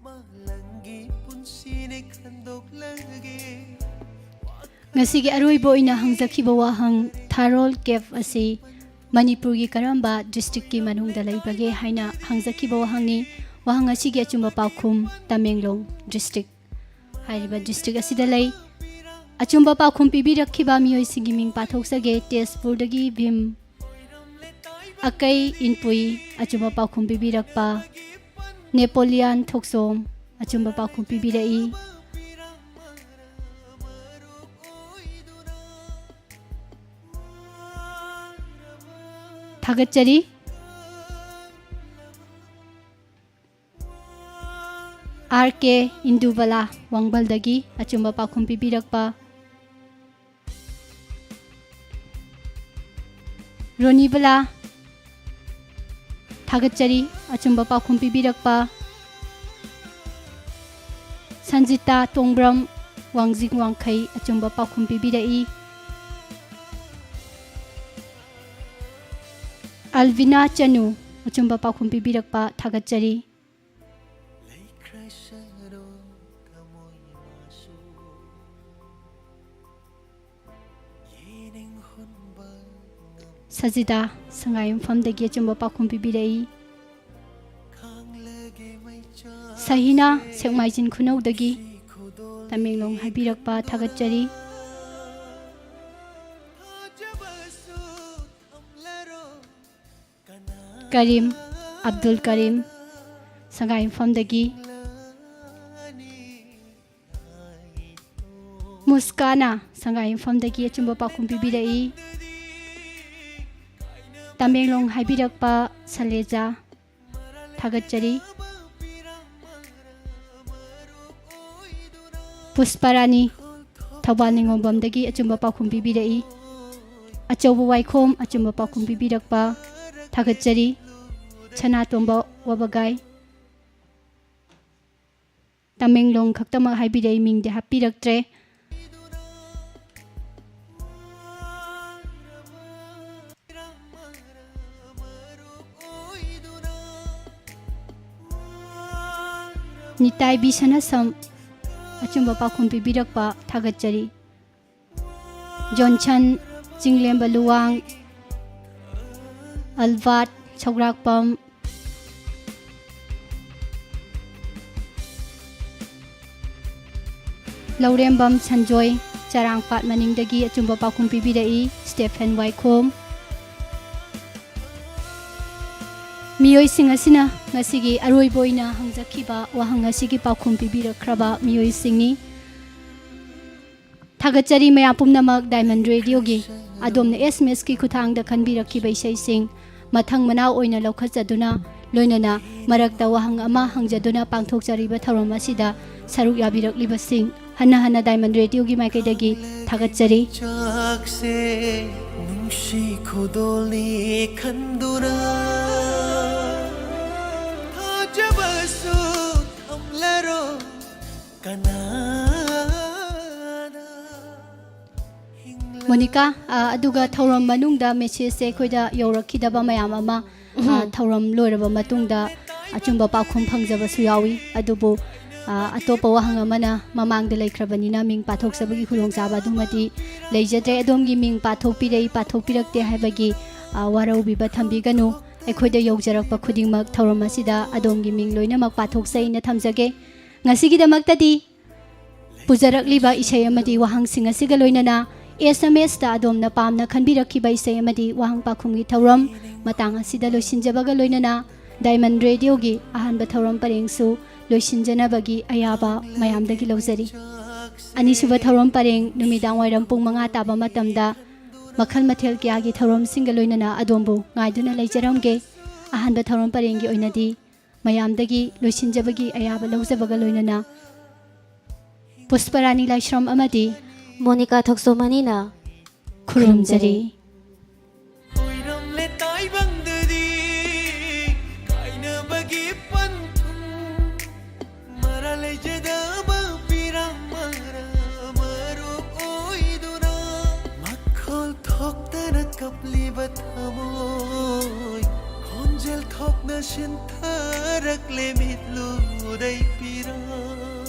ꯃꯥꯂꯪꯒꯤ ꯄꯨꯟꯁꯤꯅꯦ ꯈꯟꯗꯣꯛꯂꯒꯦ꯫ ꯉꯁꯤꯒꯤ ꯑꯔꯣꯏꯕ ꯑꯣꯏꯅ ꯍꯪꯖꯈꯤꯕ ꯋꯥꯍꯪ, ꯊꯥꯔꯣꯜ ꯀꯦꯞ ꯑꯁꯤ ꯃꯅꯤꯄꯨꯔꯒꯤ ꯀꯔꯝꯕ ꯗꯤꯁꯇ꯭ꯔꯤꯛꯀꯤ ꯃꯅꯨꯡꯗ ꯂꯩꯕꯒꯦ ꯍꯥꯏꯅ ꯍꯪꯖꯈꯤꯕ ꯋꯥꯍꯪꯅꯤ꯫ ꯋꯥꯍꯪ ꯑꯁꯤꯒꯤ ꯑꯆꯨꯝꯕ ꯄꯥꯎꯈꯨꯝ, ꯇꯃꯦꯡꯂꯣꯡ ꯗꯤꯁꯇ꯭ꯔꯤꯛ ꯍꯥꯏꯔꯤꯕ ꯗꯤꯁꯇ꯭ꯔꯤꯛ ꯑꯁꯤꯗ ꯂꯩ꯫ ꯑꯆꯨꯝꯕ ꯄꯥꯎꯈꯨꯝ ꯄꯤꯕꯤꯔꯛꯈꯤꯕ ꯃꯤꯑꯣꯏꯁꯤꯡꯒꯤ ꯃꯤꯡ ꯄꯥꯊꯣꯛꯆꯒꯦ꯫ ꯇꯦꯖꯄꯨꯔꯗꯒꯤ ꯚꯤꯝ ꯑꯀꯩ ꯏꯟꯄꯨꯏ ꯑꯆꯨꯝꯕ ꯄꯥꯎꯈꯨꯝ ꯄꯤꯕꯤꯔꯛꯄ, ꯅꯦꯄꯣꯂꯤꯌꯥꯟ ꯊꯣꯛꯆꯣꯝ ꯑꯆꯨꯝꯕ ꯄꯥꯎꯈꯨꯝ ꯄꯤꯕꯤꯔꯛꯏ꯫ ꯊꯥꯒꯠꯆꯔꯤ꯫ ꯑꯥꯔ ꯀꯦ ꯏꯟꯗꯨꯕꯂꯥ ꯋꯥꯡꯕꯜꯗꯒꯤ ꯑꯆꯨꯝꯕ ꯄꯥꯎꯈꯨꯝ ꯄꯤꯕꯤꯔꯛꯄ꯫ ꯔꯣꯅꯤꯕꯂꯥ, ꯊꯥꯒꯠꯆꯔꯤ ꯑꯆꯨꯝꯕ ꯄꯥꯎꯈꯨꯝ ꯄꯤꯕꯤꯔꯛꯄ꯫ ꯁꯟꯖꯤꯇꯥ ꯇꯣꯡꯕ꯭ꯔꯝ, ꯋꯥꯡꯖꯤꯡ ꯋꯥꯡꯈꯩ ꯑꯆꯨꯝꯕ ꯄꯥꯎꯈꯨꯝ ꯄꯤꯕꯤꯔꯛꯏ꯫ ꯑꯜꯕꯤꯅꯥ ꯆꯅꯨ, ꯑꯆꯨꯝꯕ ꯄꯥꯎꯈꯨꯝ ꯄꯤꯕꯤꯔꯛꯄ ꯊꯥꯒꯠꯆꯔꯤ꯫ ꯁꯖꯤꯗꯥ, ꯁꯉꯥꯏꯌꯨꯝꯐꯝꯗꯒꯤ ꯑꯆꯨꯝꯕ ꯄꯥꯎꯈꯨꯝ ꯄꯤꯕꯤꯔꯛꯏ꯫ ꯑꯍꯤꯅꯥ ꯁꯦꯛꯃꯥꯏꯖꯤꯟ ꯈꯨꯅꯧꯗꯒꯤ ꯇꯃꯦꯡꯂꯣꯡ ꯍꯥꯏꯕꯤꯔꯛꯄ ꯊꯥꯒꯠꯆꯔꯤ꯫ ꯀꯔꯤꯝ, ꯑꯕꯗꯨꯜ ꯀꯔꯤꯝ, ꯁꯉꯥꯏꯌꯨꯝꯐꯝꯗꯒꯤ꯫ ꯃꯨꯁꯀꯥꯅ ꯁꯉꯥꯏꯌꯨꯝꯐꯝꯗꯒꯤ ꯑꯆꯨꯝꯕ ꯄꯥꯎꯈꯨꯝ ꯄꯤꯕꯤꯔꯛꯏ꯫ ꯇꯃꯦꯡꯂꯣꯡ ꯍꯥꯏꯕꯤꯔꯛꯄ ꯁꯂꯦꯖꯥ, ꯊꯥꯒꯠꯆꯔꯤ꯫ ꯄꯨꯁꯄꯔꯥꯅꯤ, ꯊꯧꯕꯥꯜ ꯅꯤꯉꯣꯝꯕꯝꯗꯒꯤ ꯑꯆꯨꯝꯕ ꯄꯥꯎꯈꯨꯝ ꯄꯤꯕꯤꯔꯛꯏ꯫ ꯑꯆꯧꯕ ꯋꯥꯏꯈꯣꯝ, ꯑꯆꯨꯝꯕ ꯄꯥꯎꯈꯨꯝ ꯄꯤꯕꯤꯔꯛꯄ ꯊꯥꯒꯠꯆꯔꯤ꯫ ꯁꯅꯥꯇꯣꯝꯕ ꯋꯥꯕꯒꯥꯏ, ꯇꯃꯦꯡꯂꯣꯡ ꯈꯛꯇꯃꯛ ꯍꯥꯏꯕꯤꯔꯛꯏ, ꯃꯤꯡꯗꯤ ꯍꯥꯞꯄꯤꯔꯛꯇ꯭ꯔꯦ꯫ ꯅꯤꯇꯥꯏꯕꯤ ꯁꯅꯥꯁꯝ, ꯑꯆꯨꯝꯕ ꯄꯥꯎꯈꯨꯝ ꯄꯤꯕꯤꯔꯛꯄ ꯊꯥꯒꯠꯆꯔꯤ꯫ ꯖꯣꯟꯁꯟ, ꯆꯤꯡꯂꯦꯝꯕ ꯂꯨꯋꯥꯡ, ꯑꯜꯕꯥꯔꯠ, ꯁꯧꯒ꯭ꯔꯥꯛꯄꯝ, ꯂꯧꯔꯦꯝꯕꯝ ꯁꯟꯖꯣꯏ, ꯆꯔꯥꯡꯄꯥꯠ ꯃꯅꯤꯡꯗꯒꯤ ꯑꯆꯨꯝꯕ ꯄꯥꯎꯈꯨꯝ ꯄꯤꯕꯤꯔꯛꯏ, ꯁ꯭ꯇꯦꯐꯦꯟ ꯋꯥꯏꯈꯣꯝ꯫ ꯃꯤꯑꯣꯏꯁꯤꯡ ꯑꯁꯤꯅ ꯉꯁꯤꯒꯤ ꯑꯔꯣꯏꯕ ꯑꯣꯏꯅ ꯍꯪꯖꯈꯤꯕ ꯋꯥꯍꯪ ꯑꯁꯤꯒꯤ ꯄꯥꯎꯈꯨꯝ ꯄꯤꯕꯤꯔꯛꯈ꯭ꯔꯕ ꯃꯤꯑꯣꯏꯁꯤꯡꯅꯤ꯫ ꯊꯥꯒꯠꯆꯔꯤ ꯃꯌꯥꯝ ꯄꯨꯝꯅꯃꯛ ꯗꯥꯏꯃꯟ ꯔꯦꯗꯤꯑꯣꯒꯤ꯫ ꯑꯗꯣꯝꯅ ꯑꯦꯁ ꯑꯦꯝ ꯑꯦꯁꯀꯤ ꯈꯨꯠꯊꯥꯡꯗ ꯈꯟꯕꯤꯔꯛꯈꯤꯕ ꯏꯁꯩꯁꯤꯡ ꯃꯊꯪ ꯃꯅꯥꯎ ꯑꯣꯏꯅ ꯂꯧꯈꯠꯆꯗꯨꯅ, ꯂꯣꯏꯅꯅ ꯃꯔꯛꯇ ꯋꯥꯍꯪ ꯑꯃ ꯍꯪꯖꯗꯨꯅ ꯄꯥꯡꯊꯣꯛꯆꯔꯤꯕ ꯊꯧꯔꯝ ꯑꯁꯤꯗ ꯁꯔꯨꯛ ꯌꯥꯕꯤꯔꯛꯂꯤꯕꯁꯤꯡ ꯍꯟꯅ ꯍꯟꯅ ꯗꯥꯏꯃꯟ ꯔꯦꯗꯤꯑꯣꯒꯤ ꯃꯥꯏꯀꯩꯗꯒꯤ ꯊꯥꯒꯠꯆꯔꯤ꯫ ꯆꯥꯛꯁꯦ ꯅꯨꯡꯁꯤ ꯈꯨꯗꯣꯜꯅꯤ ꯈꯟꯗꯨꯅ ꯊꯥꯖꯕꯁꯨ ꯊꯝꯂꯔꯣꯏ ꯀꯅꯥꯗ꯫ ꯃꯣꯅꯤꯀꯥ, ꯑ, ꯑꯗꯨꯒ ꯊꯧꯔꯝ ꯃꯅꯨꯡꯗ ꯃꯦꯁꯦꯖꯁꯦ ꯑꯩꯈꯣꯏꯗ ꯌꯧꯔꯛꯈꯤꯗꯕ ꯃꯌꯥꯝ ꯑꯃ, ꯑ, ꯎꯝ꯫ ꯊꯧꯔꯝ ꯂꯣꯏꯔꯕ ꯃꯇꯨꯡꯗ ꯑꯆꯨꯝꯕ ꯄꯥꯎꯈꯨꯝ ꯐꯪꯖꯕꯁꯨ ꯌꯥꯎꯏ꯫ ꯑꯗꯨꯕꯨ, ꯑ, ꯑꯇꯣꯞꯄ ꯋꯥꯍꯪ ꯑꯃꯅ ꯃꯃꯥꯡꯗ ꯂꯩꯈ꯭ꯔꯕꯅꯤꯅ ꯃꯤꯡ ꯄꯥꯊꯣꯛꯆꯕꯒꯤ ꯈꯨꯗꯣꯡꯆꯥꯕ ꯑꯗꯨꯃꯗꯤ ꯂꯩꯖꯗ꯭ꯔꯦ꯫ ꯑꯗꯣꯝꯒꯤ ꯃꯤꯡ ꯄꯥꯊꯣꯛꯄꯤꯔꯛꯏ, ꯄꯥꯊꯣꯛꯄꯤꯔꯛꯇꯦ ꯍꯥꯏꯕꯒꯤ, ꯑ, ꯋꯥꯔꯧꯕꯤꯕ ꯊꯝꯕꯤꯒꯅꯨ꯫ ꯑꯩꯈꯣꯏꯗ ꯌꯧꯖꯔꯛꯄ ꯈꯨꯗꯤꯡꯃꯛ ꯊꯧꯔꯝ ꯑꯁꯤꯗ ꯑꯗꯣꯝꯒꯤ ꯃꯤꯡ ꯂꯣꯏꯅꯃꯛ ꯄꯥꯊꯣꯛꯆꯩꯅ ꯊꯝꯖꯒꯦ꯫ ꯉꯁꯤꯒꯤꯗꯃꯛꯇꯗꯤ ꯄꯨꯖꯔꯛꯂꯤꯕ ꯏꯁꯩ ꯑꯃꯗꯤ ꯋꯥꯍꯪꯁꯤꯡ ꯑꯁꯤꯒ ꯂꯣꯏꯅꯅ S M S ꯇ ꯑꯗꯣꯝꯅ ꯄꯥꯝꯅ ꯈꯟꯕꯤꯔꯛꯈꯤꯕ ꯏꯁꯩ ꯑꯃꯗꯤ ꯋꯥꯍꯪ ꯄꯥꯎꯈꯨꯝꯒꯤ ꯊꯧꯔꯝ ꯃꯇꯥꯡ ꯑꯁꯤꯗ ꯂꯣꯏꯁꯤꯟꯖꯕꯒ ꯂꯣꯏꯅꯅ Diamond Radio ꯒꯤ ꯑꯍꯥꯟꯕ ꯊꯧꯔꯝ ꯄꯔꯦꯡꯁꯨ ꯂꯣꯏꯁꯤꯟꯖꯅꯕꯒꯤ ꯑꯌꯥꯕ ꯃꯌꯥꯝꯗꯒꯤ ꯂꯧꯖꯔꯤ꯫ ꯑꯅꯤꯁꯨꯕ ꯊꯧꯔꯝ ꯄꯔꯦꯡ ꯅꯨꯃꯤꯗꯥꯡ ꯋꯥꯏꯔꯝ ꯄꯨꯡ ꯃꯉꯥ ꯇꯥꯕ ꯃꯇꯝꯗ ꯃꯈꯜ ꯃꯊꯦꯜ ꯀꯌꯥꯒꯤ ꯊꯧꯔꯝꯁꯤꯡꯒ ꯂꯣꯏꯅꯅ ꯑꯗꯣꯝꯕꯨ ꯉꯥꯏꯗꯨꯅ ꯂꯩꯖꯔꯝꯒꯦ꯫ ꯑꯍꯥꯟꯕ ꯊꯧꯔꯝ ꯄꯔꯦꯡꯒꯤ ꯑꯣꯏꯅꯗꯤ ꯃꯌꯥꯝꯗꯒꯤ ꯂꯣꯏꯁꯤꯟꯖꯕꯒꯤ ꯑꯌꯥꯕ ꯂꯧꯖꯕꯒ ꯂꯣꯏꯅꯅ ꯄꯨꯁꯄꯔꯥꯅꯤ ꯂꯥꯏꯁ꯭ꯔꯝ ꯑꯃꯗꯤ ꯃꯣꯅꯤꯀꯥ ꯊꯣꯛꯆꯣꯃꯅꯤꯅ ꯈꯨꯔꯨꯝꯖꯔꯤ꯫ ꯑꯣꯏꯔꯝꯂꯦ ꯇꯥꯏꯕꯪꯗꯗꯤ ꯀꯥꯏꯅꯕꯒꯤ ꯄꯟꯊꯨꯡ꯫ ꯃꯔꯥ ꯂꯩꯖꯗꯕ ꯄꯤꯔꯥꯡ ꯃꯔꯥ ꯃꯔꯨꯞ ꯑꯣꯏꯗꯨꯅ ꯃꯈꯣꯜ ꯊꯣꯛꯇꯅ ꯀꯞꯂꯤꯕ ꯊꯃꯣꯏ꯫ ꯈꯣꯟꯖꯦꯜ ꯊꯣꯛꯅ ꯁꯤꯟꯊꯔꯛꯂꯦ ꯃꯤꯠꯂꯨꯗꯩ ꯄꯤꯔꯥꯡ꯫